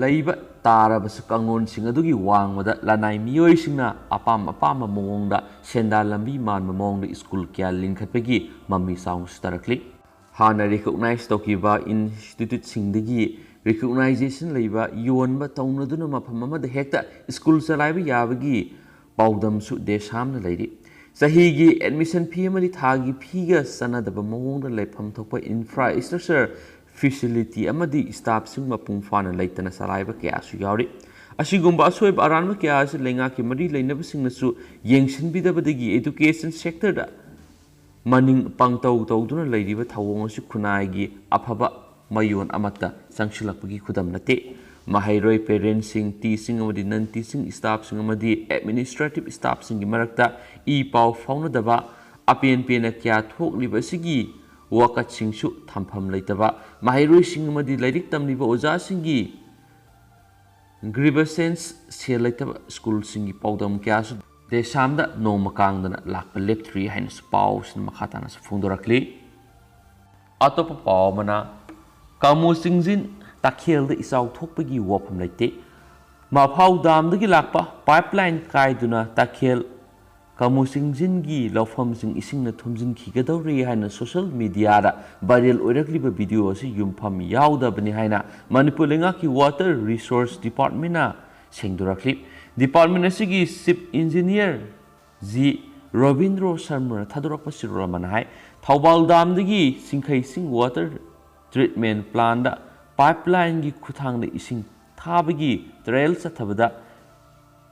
ꯂꯩꯕ ꯇꯥꯔꯕꯁꯨ ꯀꯥꯡꯂꯣꯟꯁꯤꯡ ꯑꯗꯨꯒꯤ ꯋꯥꯡꯃꯗ ꯂꯅꯥꯏ ꯃꯤꯑꯣꯏꯁꯤꯡꯅ ꯑꯄꯥꯝ ꯑꯄꯥꯝꯕ ꯃꯑꯣꯡꯗ ꯁꯦꯟꯗꯥꯟ ꯂꯝꯕꯤ ꯃꯥꯟꯕ ꯃꯑꯣꯡꯗ ꯁ꯭ꯀꯨꯜ ꯀꯌꯥ ꯂꯤꯡꯈꯠꯄꯒꯤ ꯃꯃꯤ ꯆꯥꯎꯅꯁꯨ ꯇꯥꯔꯛꯂꯤ꯫ ꯍꯥꯟꯅ ꯔꯤꯀꯣꯛꯅꯥꯏꯖ ꯇꯧꯈꯤꯕ ꯏꯟꯁꯇꯤꯇ꯭ꯌꯨꯠꯁꯤꯡꯗꯒꯤ ꯔꯤꯀꯣꯛꯅꯥꯏꯖꯦꯁꯟ ꯂꯩꯕ ꯌꯣꯟꯕ ꯇꯧꯅꯗꯨꯅ ꯃꯐꯝ ꯑꯃꯗ ꯍꯦꯛꯇ ꯁ꯭ꯀꯨꯜ ꯆꯂꯥꯏꯕ ꯌꯥꯕꯒꯤ ꯄꯥꯎꯗꯝꯁꯨ ꯗꯦꯁꯥꯝꯅ ꯂꯩꯔꯤ꯫ ꯆꯍꯤꯒꯤ ꯑꯦꯗꯃꯤꯁꯟ ꯐꯤ ꯑꯃꯗꯤ ꯊꯥꯒꯤ ꯐꯤꯒ ꯆꯥꯟꯅꯗꯕ ꯃꯑꯣꯡꯗ ꯂꯩꯐꯝ ꯊꯣꯛꯄ ꯏꯟꯐ꯭ꯔꯥꯁ꯭ꯇ꯭ꯔꯛꯆꯔ, ꯐꯦꯁꯤꯂꯤꯇꯤ ꯑꯃꯗꯤ ꯁ꯭ꯇꯥꯐꯁꯤꯡ ꯃꯄꯨꯡ ꯐꯥꯅ ꯂꯩꯇꯅ ꯆꯂꯥꯏꯕ ꯀꯌꯥꯁꯨ ꯌꯥꯎꯔꯤ꯫ ꯑꯁꯤꯒꯨꯝꯕ ꯑꯁꯣꯏꯕ ꯑꯔꯥꯟꯕ ꯀꯌꯥ ꯑꯁꯤ ꯂꯩꯉꯥꯛꯀꯤ ꯃꯔꯤ ꯂꯩꯅꯕꯁꯤꯡꯅꯁꯨ ꯌꯦꯡꯁꯤꯟꯕꯤꯗꯕꯗꯒꯤ ꯑꯦꯖꯨꯀꯦꯁꯟ ꯁꯦꯛꯇꯔꯗ ꯃꯅꯤꯡ ꯄꯪꯇꯧ ꯇꯧꯗꯨꯅ ꯂꯩꯔꯤꯕ ꯊꯧꯑꯣꯡ ꯑꯁꯤ ꯈꯨꯟꯅꯥꯏꯒꯤ ꯑꯐꯕ ꯃꯌꯣꯟ ꯑꯃꯠꯇ ꯆꯪꯁꯤꯜꯂꯛꯄꯒꯤ ꯈꯨꯗꯝ ꯅꯠꯇꯦ꯫ ꯃꯍꯩꯔꯣꯏ, ꯄꯦꯔꯦꯟꯁꯁꯤꯡ, ꯇꯤꯆꯤꯡ ꯑꯃꯗꯤ ꯅꯟ ꯇꯤꯆꯤꯡ ꯁ꯭ꯇꯥꯐꯁꯤꯡ ꯑꯃꯗꯤ ꯑꯦꯗꯃꯤꯅꯤꯁꯇ꯭ꯔꯦꯇꯤꯚ ꯁ꯭ꯇꯥꯐꯁꯤꯡꯒꯤ ꯃꯔꯛꯇ ꯏ ꯄꯥꯎ ꯐꯥꯎꯅꯗꯕ, ꯑꯄꯦꯟ ꯄꯦꯟꯅ ꯀꯌꯥ ꯊꯣꯛꯂꯤꯕ ꯑꯁꯤꯒꯤ ꯋꯥꯀꯠꯁꯤꯡꯁꯨ ꯊꯝꯐꯝ ꯂꯩꯇꯕ, ꯃꯍꯩꯔꯣꯏꯁꯤꯡ ꯑꯃꯗꯤ ꯂꯥꯏꯔꯤꯛ ꯇꯝꯂꯤꯕ ꯑꯣꯖꯥꯁꯤꯡꯒꯤ ꯒ꯭ꯔꯤꯚꯁꯦꯟꯁ ꯁꯦꯜ ꯂꯩꯇꯕ ꯁ꯭ꯀꯨꯜꯁꯤꯡꯒꯤ ꯄꯥꯎꯗꯝ ꯀꯌꯥꯁꯨ ꯗꯦꯁꯥꯝꯗ ꯅꯣꯡꯃ ꯀꯥꯡꯗꯅ ꯂꯥꯛꯄ ꯂꯦꯞꯇ꯭ꯔꯤ ꯍꯥꯏꯅꯁꯨ ꯄꯥꯎꯁꯤꯅ ꯃꯈꯥ ꯇꯥꯅꯁꯨ ꯐꯣꯡꯗꯣꯔꯛꯂꯤ꯫ ꯑꯇꯣꯞꯄ ꯄꯥꯎ ꯑꯃꯅ, ꯀꯥꯃꯨ ꯆꯤꯡꯖꯤꯟ ꯇꯥꯈꯦꯜꯗ ꯏꯆꯥꯎ ꯊꯣꯛꯄꯒꯤ ꯋꯥꯐꯝ ꯂꯩꯇꯦ꯫ ꯃꯐꯥꯎ ꯗꯥꯝꯗꯒꯤ ꯂꯥꯛꯄ ꯄꯥꯏꯞꯂꯥꯏꯟ ꯀꯥꯏꯗꯨꯅ ꯇꯥꯈꯦꯜ ꯀꯥꯃꯨ ꯆꯤꯡꯖꯤꯟꯒꯤ ꯂꯧꯐꯝꯁꯤꯡ ꯏꯁꯤꯡꯅ ꯊꯨꯝꯖꯤꯟꯈꯤꯒꯗꯧꯔꯦ ꯍꯥꯏꯅ ꯁꯣꯁꯤꯌꯦꯜ ꯃꯤꯗꯤꯌꯥꯗ ꯚꯥꯏꯔꯦꯜ ꯑꯣꯏꯔꯛꯂꯤꯕ ꯚꯤꯗꯤꯑꯣ ꯑꯁꯤ ꯌꯨꯝꯐꯝ ꯌꯥꯎꯗꯕꯅꯤ ꯍꯥꯏꯅ ꯃꯅꯤꯄꯨꯔ ꯂꯩꯉꯥꯛꯀꯤ ꯋꯥꯇꯔ ꯔꯤꯁꯣꯔꯁ ꯗꯤꯄꯥꯔꯠꯃꯦꯟꯅ ꯁꯦꯡꯗꯣꯔꯛꯂꯤ꯫ ꯗꯤꯄꯥꯔꯠꯃꯦꯟ ꯑꯁꯤꯒꯤ ꯆꯤꯐ ꯏꯟꯖꯤꯅꯤꯌꯔ ꯖꯤ ꯔꯣꯕꯤꯟꯗ꯭ꯔꯣ ꯁꯔꯃꯅ ꯊꯥꯗꯣꯔꯛꯄ ꯆꯦꯔꯣꯜ ꯑꯃꯅ ꯍꯥꯏ, ꯊꯧꯕꯥꯜ ꯗꯥꯝꯗꯒꯤ ꯆꯤꯡꯈꯩ ꯏꯁꯤꯡ ꯋꯥꯇꯔ ꯇ꯭ꯔꯤꯠꯃꯦꯟ ꯄ꯭ꯂꯥꯟꯗ ꯄꯥꯏꯞꯂꯥꯏꯟꯒꯤ ꯈꯨꯠꯊꯥꯡꯗ ꯏꯁꯤꯡ ꯊꯥꯕꯒꯤ ꯇ꯭ꯔꯥꯌꯦꯜ ꯆꯠꯊꯕꯗ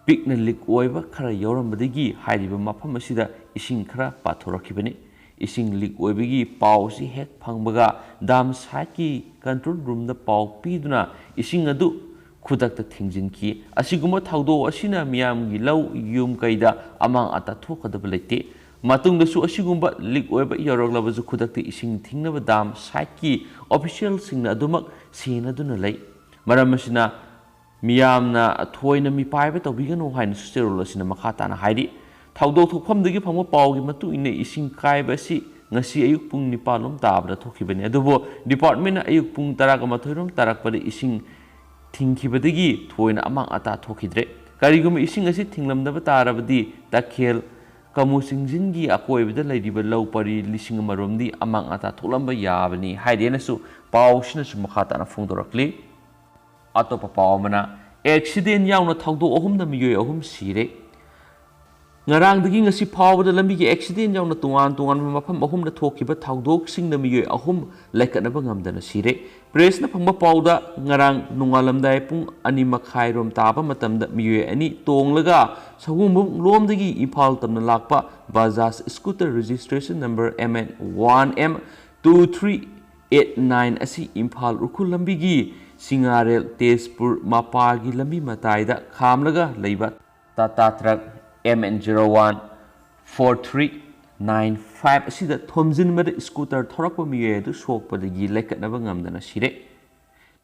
ꯄꯤꯛꯅ ꯂꯤꯛ ꯑꯣꯏꯕ ꯈꯔ ꯌꯥꯎꯔꯝꯕꯗꯒꯤ ꯍꯥꯏꯔꯤꯕ ꯃꯐꯝ ꯑꯁꯤꯗ ꯏꯁꯤꯡ ꯈꯔ ꯄꯥꯊꯣꯔꯛꯈꯤꯕꯅꯤ꯫ ꯏꯁꯤꯡ ꯂꯤꯛ ꯑꯣꯏꯕꯒꯤ ꯄꯥꯎ ꯑꯁꯤ ꯍꯦꯛ ꯐꯪꯕꯒ ꯗꯥꯝ ꯁꯥꯏꯠꯀꯤ ꯀꯟꯇ꯭ꯔꯣꯜ ꯔꯨꯝꯗ ꯄꯥꯎ ꯄꯤꯗꯨꯅ ꯏꯁꯤꯡ ꯑꯗꯨ ꯈꯨꯗꯛꯇ ꯊꯤꯡꯖꯤꯟꯈꯤ꯫ ꯑꯁꯤꯒꯨꯝꯕ ꯊꯧꯗꯣꯛ ꯑꯁꯤꯅ ꯃꯤꯌꯥꯝꯒꯤ ꯂꯧ ꯌꯨꯝ ꯀꯩꯗ ꯑꯃꯥꯡ ꯑꯇꯥ ꯊꯣꯛꯀꯗꯕ ꯂꯩꯇꯦ꯫ ꯃꯇꯨꯡꯗꯁꯨ ꯑꯁꯤꯒꯨꯝꯕ ꯂꯤꯛ ꯑꯣꯏꯕ ꯌꯧꯔꯛꯂꯕꯁꯨ ꯈꯨꯗꯛꯇ ꯏꯁꯤꯡ ꯊꯤꯡꯅꯕ ꯗꯥꯝ ꯁꯥꯏꯠꯀꯤ ꯑꯣꯐꯤꯁꯤꯌꯦꯜꯁꯤꯡꯅ ꯑꯗꯨꯃꯛ ꯁꯦꯟꯅꯗꯨꯅ ꯂꯩ꯫ ꯃꯔꯝ ꯑꯁꯤꯅ ꯃꯤꯌꯥꯝꯅ ꯊꯣꯏꯅ ꯃꯤꯄꯥꯏꯕ ꯇꯧꯕꯤꯒꯅꯨ ꯍꯥꯏꯅꯁꯨ ꯆꯦꯔꯣꯜ ꯑꯁꯤꯅ ꯃꯈꯥ ꯇꯥꯅ ꯍꯥꯏꯔꯤ꯫ ꯊꯧꯗꯣꯛ ꯊꯣꯛꯐꯝꯗꯒꯤ ꯐꯪꯕ ꯄꯥꯎꯒꯤ ꯃꯇꯨꯡ ꯏꯟꯅ ꯏꯁꯤꯡ ꯀꯥꯏꯕ ꯑꯁꯤ ꯉꯁꯤ ꯑꯌꯨꯛ ꯄꯨꯡ ꯅꯤꯄꯥꯟ ꯂꯣꯝ ꯇꯥꯕꯗ ꯊꯣꯛꯈꯤꯕꯅꯤ꯫ ꯑꯗꯨꯕꯨ ꯗꯤꯄꯥꯔꯠꯃꯦꯟꯅ ꯑꯌꯨꯛ ꯄꯨꯡ ꯇꯔꯥꯒ ꯃꯥꯊꯣꯏ ꯔꯣꯝ ꯇꯥꯔꯛꯄꯗ ꯏꯁꯤꯡ ꯊꯤꯡꯈꯤꯕꯗꯒꯤ ꯊꯣꯏꯅ ꯑꯃꯥꯡ ꯑꯇꯥ ꯊꯣꯛꯈꯤꯗ꯭ꯔꯦ꯫ ꯀꯔꯤꯒꯨꯝꯕ ꯏꯁꯤꯡ ꯑꯁꯤ ꯊꯤꯡꯂꯝꯗꯕ ꯇꯥꯔꯕꯗꯤ ꯇꯈꯦꯜ ꯀꯃꯨ ꯆꯤꯡꯖꯤꯟꯒꯤ ꯑꯀꯣꯏꯕꯗ ꯂꯩꯔꯤꯕ ꯂꯧ ꯄꯔꯤ ꯂꯤꯁꯤꯡ ꯑꯃꯔꯣꯝꯗꯤ ꯑꯃꯥꯡ ꯑꯇꯥ ꯊꯣꯛꯂꯝꯕ ꯌꯥꯕꯅꯤ ꯍꯥꯏꯗꯦꯅꯁꯨ ꯄꯥꯎꯁꯤꯅꯁꯨ ꯃꯈꯥ ꯇꯥꯅ ꯐꯣꯡꯗꯣꯔꯛꯂꯤ꯫ ꯑꯇꯣꯞꯄ ꯄꯥꯎ ꯑꯃꯅ, ꯑꯦꯛꯁꯤꯗꯦꯟ ꯌꯥꯎꯅ ꯊꯧꯗꯣꯛ ꯑꯍꯨꯝꯗ ꯃꯤꯑꯣꯏ ꯑꯍꯨꯝ ꯁꯤꯔꯦ꯫ ꯉꯔꯥꯡꯗꯒꯤ ꯉꯁꯤ ꯐꯥꯎꯕꯗ ꯂꯝꯕꯤꯒꯤ ꯑꯦꯛꯁꯤꯗꯦꯟ ꯌꯥꯎꯅ ꯇꯣꯉꯥꯟ ꯇꯣꯉꯥꯟꯕ ꯃꯐꯝ ꯑꯍꯨꯝꯗ ꯊꯣꯛꯈꯤꯕ ꯊꯧꯗꯣꯛꯁꯤꯡꯗ ꯃꯤꯑꯣꯏ ꯑꯍꯨꯝ ꯂꯩꯈꯠꯅꯕ ꯉꯝꯗꯅ ꯁꯤꯔꯦ꯫ ꯄ꯭ꯔꯦꯁꯅ ꯐꯪꯕ ꯄꯥꯎꯗ, ꯉꯔꯥꯡ ꯅꯣꯡꯉꯥꯜꯂꯝꯗꯥꯏ ꯄꯨꯡ ꯑꯅꯤ ꯃꯈꯥꯏꯔꯣꯝ ꯇꯥꯕ ꯃꯇꯝꯗ ꯃꯤꯑꯣꯏ ꯑꯅꯤ ꯇꯣꯡꯂꯒ ꯁꯒꯣꯡꯕꯨꯡ ꯂꯣꯝꯗꯒꯤ ꯏꯝꯐꯥꯜ ꯇꯝꯅ ꯂꯥꯛꯄ Bajaj scooter registration number M N one M two three eight nine ꯑꯁꯤ ꯏꯝꯐꯥꯜ ꯎꯈ꯭ꯔꯨꯜ ꯂꯝꯕꯤꯒꯤ ꯁꯤꯡꯉꯥꯔꯦꯜ ꯇꯦꯖꯄꯨꯔ ꯃꯄꯥꯒꯤ ꯂꯝꯕꯤ ꯃꯇꯥꯏꯗ ꯈꯥꯝꯂꯒ ꯂꯩꯕ Tata truck M N zero one four three nine five ꯑꯁꯤꯗ ꯊꯣꯝꯖꯤꯟꯕꯗ ꯁ꯭ꯀꯨꯇꯔ ꯊꯧꯔꯛꯄ ꯃꯤꯑꯣꯏ ꯑꯗꯨ ꯁꯣꯛꯄꯗꯒꯤ ꯂꯩꯈꯠꯅꯕ ꯉꯝꯗꯅ ꯁꯤꯔꯦ꯫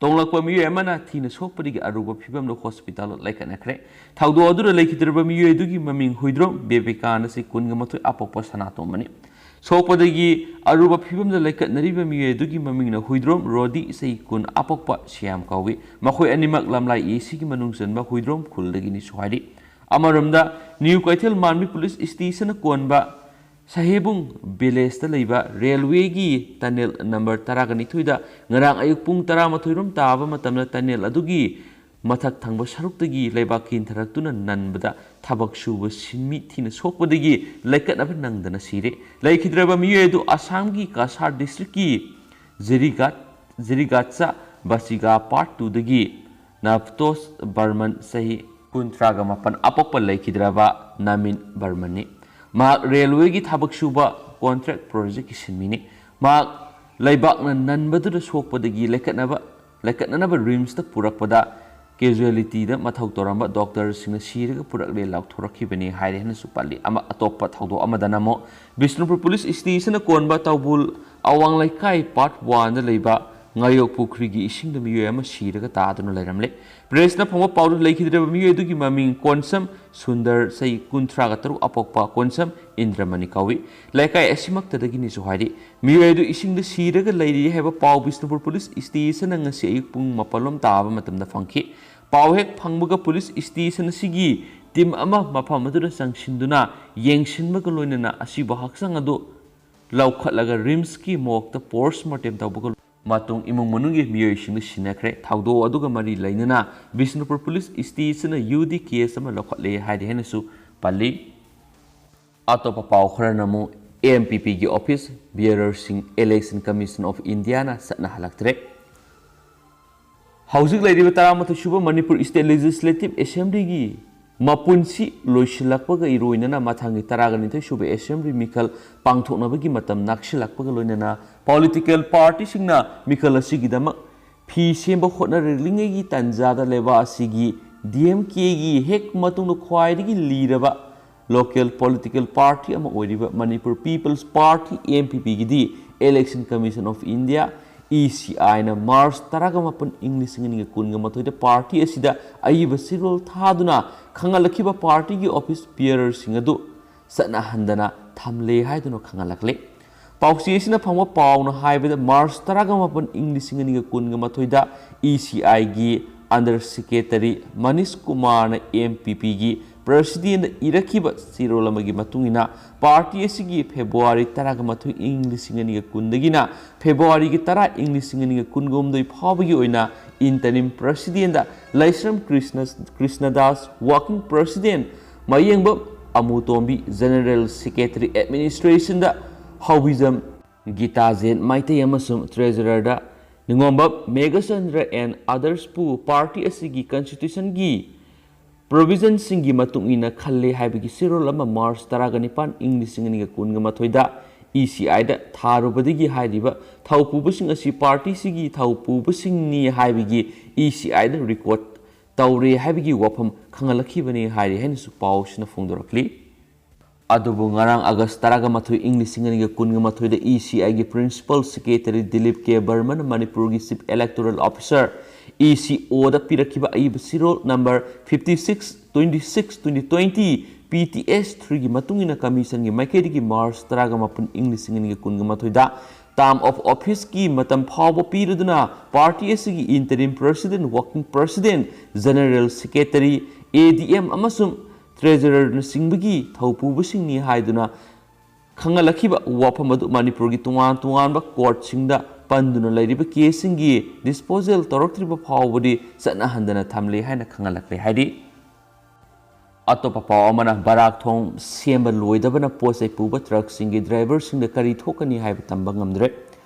ꯇꯣꯡꯂꯛꯄ ꯃꯤꯑꯣꯏ ꯑꯃꯅ ꯊꯤꯅ ꯁꯣꯛꯄꯗꯒꯤ ꯑꯔꯨꯕ ꯐꯤꯕꯝꯗ ꯍꯣꯁꯄꯤꯇꯥꯜꯗ ꯂꯩꯈꯠꯅꯈ꯭ꯔꯦ꯫ ꯊꯧꯗꯣꯛ ꯑꯗꯨꯗ ꯂꯩꯈꯤꯗ꯭ꯔꯕ ꯃꯤꯑꯣꯏ ꯑꯗꯨꯒꯤ ꯃꯃꯤꯡ ꯍꯨꯏꯗ꯭ꯔꯣꯝ ꯕꯦꯕꯤꯀꯥꯅ ꯆꯍꯤ ꯀꯨꯟꯒ ꯃꯥꯊꯣꯏ ꯑꯄꯣꯛꯄ ꯁꯅꯥꯇꯣꯝꯕꯅꯤ꯫ ꯁꯣꯛꯄꯗꯒꯤ ꯑꯔꯨꯕ ꯐꯤꯕꯝꯗ ꯂꯩꯈꯠꯅꯔꯤꯕ ꯃꯤꯑꯣꯏ ꯑꯗꯨꯒꯤ ꯃꯃꯤꯡꯅ ꯍꯨꯏꯗ꯭ꯔꯣꯝ ꯔꯣꯗꯤ, ꯆꯍꯤ ꯀꯨꯟ ꯑꯄꯣꯛꯄ ꯁ꯭ꯌꯥꯝ ꯀꯧꯏ꯫ ꯃꯈꯣꯏ ꯑꯅꯤꯃꯛ ꯂꯝꯂꯥꯏ A Cꯒꯤ ꯃꯅꯨꯡ ꯆꯟꯕ ꯍꯨꯏꯗ꯭ꯔꯣꯝ ꯈꯨꯜꯗꯒꯤꯅꯤꯁꯨ ꯍꯥꯏꯔꯤ꯫ ꯑꯃꯔꯣꯝꯗ, ꯅ꯭ꯌꯨ ꯀꯩꯊꯦꯜ ꯃꯥꯟꯕꯤ ꯄꯨꯂꯤꯁ ꯁ꯭ꯇꯦꯁꯟꯅ ꯀꯣꯟꯕ ꯁꯍꯦꯕꯨꯡ ꯚꯤꯂꯦꯖꯇ ꯂꯩꯕ ꯔꯦꯜꯋꯦꯒꯤ ꯇꯅꯦꯜ ꯅꯝꯕꯔ ꯇꯔꯥꯒ ꯅꯤꯊꯣꯏꯗ ꯉꯔꯥꯡ ꯑꯌꯨꯛ ꯄꯨꯡ ꯇꯔꯥꯃꯥꯊꯣꯏꯔꯣꯝ ꯇꯥꯕ ꯃꯇꯝꯗ ꯇꯅꯦꯜ ꯑꯗꯨꯒꯤ ꯃꯊꯛ ꯊꯪꯕ ꯁꯔꯨꯛꯇꯒꯤ ꯂꯩꯕꯥꯛ ꯀꯤꯟꯊꯔꯛꯇꯨꯅ ꯅꯟꯕꯗ ꯊꯕꯛ ꯁꯨꯕ ꯁꯤꯟꯃꯤ ꯊꯤꯅ ꯁꯣꯛꯄꯗꯒꯤ ꯂꯩꯀꯠꯅꯕ ꯅꯪꯗꯅ ꯁꯤꯔꯦ꯫ ꯂꯩꯈꯤꯗ꯭ꯔꯕ ꯃꯤꯑꯣꯏ ꯑꯗꯨ ꯑꯁꯥꯝꯒꯤ ꯀꯁꯥꯔ ꯗꯤꯁꯇ꯭ꯔꯤꯛꯀꯤ ꯖꯤꯔꯤꯒꯥꯠ, ꯖꯤꯔꯤꯒꯥꯠꯆꯥ ꯕꯁꯤꯒꯥ ꯄꯥꯔꯠ ꯇꯨꯗꯒꯤ ꯅꯥꯞꯇꯣꯁ ꯕꯔꯃꯟ, ꯆꯍꯤ ꯀꯨꯟꯊ꯭ꯔꯥꯒ ꯃꯥꯄꯟ ꯑꯄꯣꯛꯄ ꯂꯩꯈꯤꯗ꯭ꯔꯕ ꯅꯥꯃꯤꯟ ꯕꯔꯃꯟꯅꯤ꯫ ꯃꯍꯥꯛ ꯔꯦꯜꯋꯦꯒꯤ ꯊꯕꯛ ꯁꯨꯕ ꯀꯣꯟꯇ꯭ꯔꯦꯛ ꯄ꯭ꯔꯣꯖꯦꯛꯀꯤ ꯁꯤꯟꯃꯤꯅꯤ꯫ ꯃꯍꯥꯛ ꯂꯩꯕꯥꯛꯅ ꯅꯟꯕꯗꯨꯗ ꯁꯣꯛꯄꯗꯒꯤ ꯂꯩꯈꯠꯅꯕ, ꯂꯩꯈꯠꯅꯅꯕ ꯔꯤꯝꯁꯇ ꯄꯨꯔꯛꯄꯗ ꯀꯦꯖꯨꯋꯦꯂꯤꯇꯤꯗ ꯃꯊꯧ ꯇꯧꯔꯝꯕ ꯗꯣꯛꯇꯔꯁꯤꯡꯅ ꯁꯤꯔꯒ ꯄꯨꯔꯛꯂꯦ ꯂꯥꯎꯊꯣꯔꯛꯈꯤꯕꯅꯤ ꯍꯥꯏꯔꯦ ꯍꯥꯏꯅꯁꯨ ꯄꯜꯂꯤ꯫ ꯑꯃ, ꯑꯇꯣꯞꯄ ꯊꯧꯗꯣꯛ ꯑꯃꯗꯅ ꯑꯃꯨꯛ ꯕꯤꯁꯅꯨꯄꯨꯔ ꯄꯨꯂꯤꯁ ꯁ꯭ꯇꯦꯁꯟꯅ ꯀꯣꯟꯕ ꯇꯧꯕꯨꯜ ꯑꯋꯥꯡ ꯂꯩꯀꯥꯏ ꯄꯥꯔꯠ ꯋꯥꯟꯗ ꯂꯩꯕ ꯉꯥꯌꯣꯛ ꯄꯨꯈ꯭ꯔꯤꯒꯤ ꯏꯁꯤꯡꯗ ꯃꯤꯑꯣꯏ ꯑꯃ ꯁꯤꯔꯒ ꯇꯥꯗꯨꯅ ꯂꯩꯔꯝꯂꯦ꯫ ꯄ꯭ꯔꯦꯁꯅ ꯐꯪꯕ ꯄꯥꯎꯗ ꯂꯩꯈꯤꯗ꯭ꯔꯕ ꯃꯤꯑꯣꯏ ꯑꯗꯨꯒꯤ ꯃꯃꯤꯡ ꯀꯣꯟꯁꯝ ꯁꯨꯟꯗꯔ, ꯆꯍꯤ ꯀꯨꯟꯊ꯭ꯔꯥꯒ ꯇꯔꯨꯛ, ꯑꯄꯣꯛꯄ ꯀꯣꯟꯁꯝ ꯏꯟꯗ꯭ꯔꯃꯅꯤ ꯀꯧꯏ꯫ ꯂꯩꯀꯥꯏ ꯑꯁꯤꯃꯛꯇꯗꯒꯤꯅꯤꯁꯨ ꯍꯥꯏꯔꯤ꯫ ꯃꯤꯑꯣꯏ ꯑꯗꯨ ꯏꯁꯤꯡꯗ ꯁꯤꯔꯒ ꯂꯩꯔꯤ ꯍꯥꯏꯕ ꯄꯥꯎ ꯕꯤꯁꯅꯨꯄꯨꯔ ꯄꯨꯂꯤꯁ ꯁ꯭ꯇꯦꯁꯟꯅ ꯉꯁꯤ ꯑꯌꯨꯛ ꯄꯨꯡ ꯃꯥꯄꯜ ꯂꯣꯝ ꯇꯥꯕ ꯃꯇꯝꯗ ꯐꯪꯈꯤ꯫ ꯄꯥꯎ ꯍꯦꯛ ꯐꯪꯕꯒ ꯄꯨꯂꯤꯁ ꯁ꯭ꯇꯦꯁꯟ ꯑꯁꯤꯒꯤ ꯇꯤꯝ ꯑꯃ ꯃꯐꯝ ꯑꯗꯨꯗ ꯆꯪꯁꯤꯟꯗꯨꯅ ꯌꯦꯡꯁꯤꯟꯕꯒ ꯂꯣꯏꯅꯅ ꯑꯁꯤꯕ ꯍꯛꯆꯥꯡ ꯑꯗꯨ ꯂꯧꯈꯠꯂꯒ ꯔꯤꯝꯁꯀꯤ ꯃꯣꯔꯒꯇ ꯄꯣꯁꯃꯣꯔꯇꯦꯝ ꯇꯧꯕꯒ ꯃꯇꯨꯡ ꯏꯃꯨꯡ ꯃꯅꯨꯡꯒꯤ ꯃꯤꯑꯣꯏꯁꯤꯡꯗ ꯁꯤꯟꯅꯈ꯭ꯔꯦ꯫ ꯊꯧꯗꯣꯛ ꯑꯗꯨꯒ ꯃꯔꯤ ꯂꯩꯅꯅ ꯕꯤꯁꯅꯨꯄꯨꯔ ꯄꯨꯂꯤꯁ ꯁ꯭ꯇꯦꯁꯟꯅ ꯌꯨ ꯗꯤ ꯀꯦꯁ ꯑꯃ ꯂꯧꯈꯠꯂꯦ ꯍꯥꯏꯔꯤ ꯍꯥꯏꯅꯁꯨ ꯄꯜꯂꯤ꯫ ꯑꯇꯣꯞꯄ ꯄꯥꯎ ꯈꯔꯅ ꯑꯃꯨꯛ ꯑꯦꯝ ꯄꯤ ꯄꯤꯒꯤ ꯑꯣꯐꯤꯁ ꯕꯤꯌꯔꯔꯁꯤꯡ Election Commission of Indiaꯅ ꯆꯠꯅꯍꯜꯂꯛꯇ꯭ꯔꯦ꯫ ꯍꯧꯖꯤꯛ ꯂꯩꯔꯤꯕ ꯇꯔꯥꯃꯥꯊꯣꯏ ꯁꯨꯕ ꯃꯅꯤꯄꯨꯔ State Legislative Assemblyꯒꯤ ꯃꯄꯨꯟꯁꯤ ꯂꯣꯏꯁꯤꯜꯂꯛꯄꯒ ꯏꯔꯣꯏꯅꯅ ꯃꯊꯪꯒꯤ ꯇꯔꯥꯒ ꯅꯤꯊꯣꯏ ꯁꯨꯕ Assembly ꯃꯤꯈꯜ ꯄꯥꯡꯊꯣꯛꯅꯕꯒꯤ ꯃꯇꯝ ꯅꯛꯁꯤꯜꯂꯛꯄꯒ ꯂꯣꯏꯅꯅ political partyꯁꯤꯡꯅ ꯃꯤꯈꯜ ꯑꯁꯤꯒꯤꯗꯃꯛ ꯐꯤ ꯁꯦꯝꯕ ꯍꯣꯠꯅꯔꯤꯉꯩꯒꯤ ꯇꯥꯟꯖꯥꯗ ꯂꯩꯕꯥꯛ ꯑꯁꯤꯒꯤ D M Kꯒꯤ ꯍꯦꯛ ꯃꯇꯨꯡꯗ ꯈ꯭ꯋꯥꯏꯗꯒꯤ ꯂꯤꯔꯕ local political party ꯑꯃ ꯑꯣꯏꯔꯤꯕ Manipur People's Party, M P Pꯒꯤꯗꯤ Election Commission of India, E C Iꯅ March ꯇꯔꯥꯒ ꯃꯥꯄꯟ, ꯏꯪ ꯂꯤꯁꯤꯡ ꯑꯅꯤꯒ ꯀꯨꯟꯒ ꯃꯥꯊꯣꯏꯗ party ꯑꯁꯤꯗ ꯑꯏꯕ ꯆꯦꯔꯣꯜ ꯊꯥꯗꯨꯅ ꯈꯪꯍꯜꯂꯛꯈꯤꯕ partyꯒꯤ office bearerꯁꯤꯡ ꯑꯗꯨ ꯆꯠꯅꯍꯟꯗꯅ ꯊꯝꯂꯦ ꯍꯥꯏꯗꯨꯅ ꯈꯪꯍꯜꯂꯛꯂꯤ꯫ ꯄꯥꯎꯆꯦ ꯑꯁꯤꯅ ꯐꯪꯕ ꯄꯥꯎꯅ ꯍꯥꯏꯕꯗ, March ꯇꯔꯥꯒ ꯃꯥꯄꯟ, ꯏꯪ ꯂꯤꯁꯤꯡ ꯑꯅꯤꯒ ꯀꯨꯟꯒ ꯃꯥꯊꯣꯏꯗ E C Iꯒꯤ Under Secretary Manish ꯀꯨꯃꯥꯔꯅ M P Pꯒꯤ Presidentꯗ ꯏꯔꯛꯈꯤꯕ ꯆꯦꯔꯣꯜ ꯑꯃꯒꯤ ꯃꯇꯨꯡ ꯏꯟꯅ, party ꯑꯁꯤꯒꯤ February ꯇꯔꯥꯒ ꯃꯥꯊꯣꯏ, ꯏꯪ ꯂꯤꯁꯤꯡ ꯑꯅꯤꯒ ꯀꯨꯟꯗꯒꯤꯅ Februaryꯒꯤ ꯇꯔꯥ, ꯏꯪ ꯂꯤꯁꯤꯡ ꯑꯅꯤꯒ ꯀꯨꯟꯒ ꯍꯨꯝꯗꯣꯏ ꯐꯥꯎꯕꯒꯤ ꯑꯣꯏꯅ interim Presidentꯗ ꯂꯥꯏꯁ꯭ꯔꯝ ꯀ꯭ꯔꯤꯁꯅ, ꯀ꯭ꯔꯤꯁꯅꯗꯥꯁ, Working President, ꯃꯌꯦꯡꯕꯝ ꯑꯃꯨꯇꯣꯝꯕꯤ, General Secretary Administrationꯗ ꯍꯥꯎꯕꯤꯖꯝ ꯒꯤꯇꯥꯖꯦꯟ ꯃꯩꯇꯩ ꯑꯃꯁꯨꯡ Treasurerꯗ ꯅꯤꯉꯣꯝꯕꯝ ꯃꯦꯘꯆꯟꯗ꯭ꯔ and othersꯄꯨ party ꯑꯁꯤꯒꯤ constitutionꯒꯤ provisionꯁꯤꯡꯒꯤ ꯃꯇꯨꯡ ꯏꯟꯅ ꯈꯜꯂꯦ ꯍꯥꯏꯕꯒꯤ ꯆꯦꯔꯣꯜ ꯑꯃ March ꯇꯔꯥꯒ ꯅꯤꯄꯥꯟ, ꯏꯪ ꯂꯤꯁꯤꯡ ꯑꯅꯤꯒ ꯀꯨꯟꯒ ꯃꯥꯊꯣꯏꯗ E C Iꯗ ꯊꯥꯔꯨꯕꯗꯒꯤ ꯍꯥꯏꯔꯤꯕ ꯊꯧꯄꯨꯕꯁꯤꯡ ꯑꯁꯤ partyꯁꯤꯒꯤ ꯊꯧꯄꯨꯕꯁꯤꯡꯅꯤ ꯍꯥꯏꯕꯒꯤ E C Iꯗ record ꯇꯧꯔꯦ ꯍꯥꯏꯕꯒꯤ ꯋꯥꯐꯝ ꯈꯪꯍꯜꯂꯛꯈꯤꯕꯅꯤ ꯍꯥꯏꯔꯤ ꯍꯥꯏꯅꯁꯨ ꯄꯥꯎꯁꯤꯅ ꯐꯣꯡꯗꯣꯔꯛꯂꯤ꯫ ꯑꯗꯨꯕꯨ ꯉꯔꯥꯡ ꯑꯥꯒꯁ ꯇꯔꯥꯃꯥꯊꯣꯏ, ꯏꯪ ꯂꯤꯁꯤꯡ ꯑꯅꯤꯒ ꯀꯨꯟꯒ ꯃꯥꯊꯣꯏꯗ ꯏ ꯁꯤ ꯑꯥꯏꯒꯤ ꯄ꯭ꯔꯤꯟꯁꯤꯄꯥꯜ ꯁꯦꯀ꯭ꯔꯦꯇꯔꯤ ꯗꯤꯂꯤꯞ ꯀꯦ ꯕꯔꯃꯟ ꯃꯅꯤꯄꯨꯔꯒꯤ ꯆꯤꯐ ꯏꯂꯦꯛꯇꯣꯔꯦꯜ ꯑꯣꯐꯤꯁꯥꯔ, ꯏ ꯁꯤ ꯑꯣꯗ ꯄꯤꯔꯛꯈꯤꯕ ꯑꯏꯕ ꯆꯦꯔꯣꯜ number fifty six twenty six twenty twenty P T S three ꯒꯤ ꯃꯇꯨꯡ ꯏꯟꯅ ꯀꯃꯤꯁꯟꯒꯤ ꯃꯥꯏꯀꯩꯗꯒꯤ ꯃꯥꯔꯆ ꯇꯔꯥꯃꯥꯄꯟ, ꯏꯪ ꯂꯤꯁꯤꯡ ꯑꯅꯤꯒ ꯀꯨꯟꯒ ꯃꯥꯊꯣꯏꯗ term of officeꯀꯤ ꯃꯇꯝ ꯐꯥꯎꯕ ꯄꯤꯔꯗꯨꯅ ꯄꯥꯔꯇꯤ ꯑꯁꯤꯒꯤ interim president, working president, general secretary, A D M ꯑꯃꯁꯨꯡ treasurerꯅꯆꯤꯡꯕꯒꯤ ꯊꯧꯄꯨꯕꯁꯤꯡꯅꯤ ꯍꯥꯏꯗꯨꯅ ꯈꯪꯍꯜꯂꯛꯈꯤꯕ ꯋꯥꯐꯝ ꯑꯗꯨ ꯃꯅꯤꯄꯨꯔꯒꯤ ꯇꯣꯉꯥꯟ ꯇꯣꯉꯥꯟꯕ ꯀꯣꯔꯠꯁꯤꯡꯗ ꯄꯟꯗꯨꯅ ꯂꯩꯔꯤꯕ ꯀꯦꯁꯁꯤꯡꯒꯤ ꯗꯤꯁꯄꯣꯖꯦꯜ ꯇꯧꯔꯛꯇ꯭ꯔꯤꯕ ꯐꯥꯎꯕꯗꯤ ꯆꯠꯅꯍꯟꯗꯅ ꯊꯝꯂꯤ ꯍꯥꯏꯅ ꯈꯪꯍꯜꯂꯛꯂꯦ ꯍꯥꯏꯔꯤ꯫ ꯑꯇꯣꯞꯄ ꯄꯥꯎ ꯑꯃꯅ, ꯕꯔꯥꯛ ꯊꯣꯡ ꯁꯦꯝꯕ ꯂꯣꯏꯗꯕꯅ ꯄꯣꯠ ꯆꯩ ꯄꯨꯕ ꯇ꯭ꯔꯛꯁꯤꯡꯒꯤ ꯗ꯭ꯔꯥꯏꯚꯔꯁꯤꯡꯗ ꯀꯔꯤ ꯊꯣꯛꯀꯅꯤ ꯍꯥꯏꯕ ꯇꯝꯕ ꯉꯝꯗ꯭ꯔꯦ꯫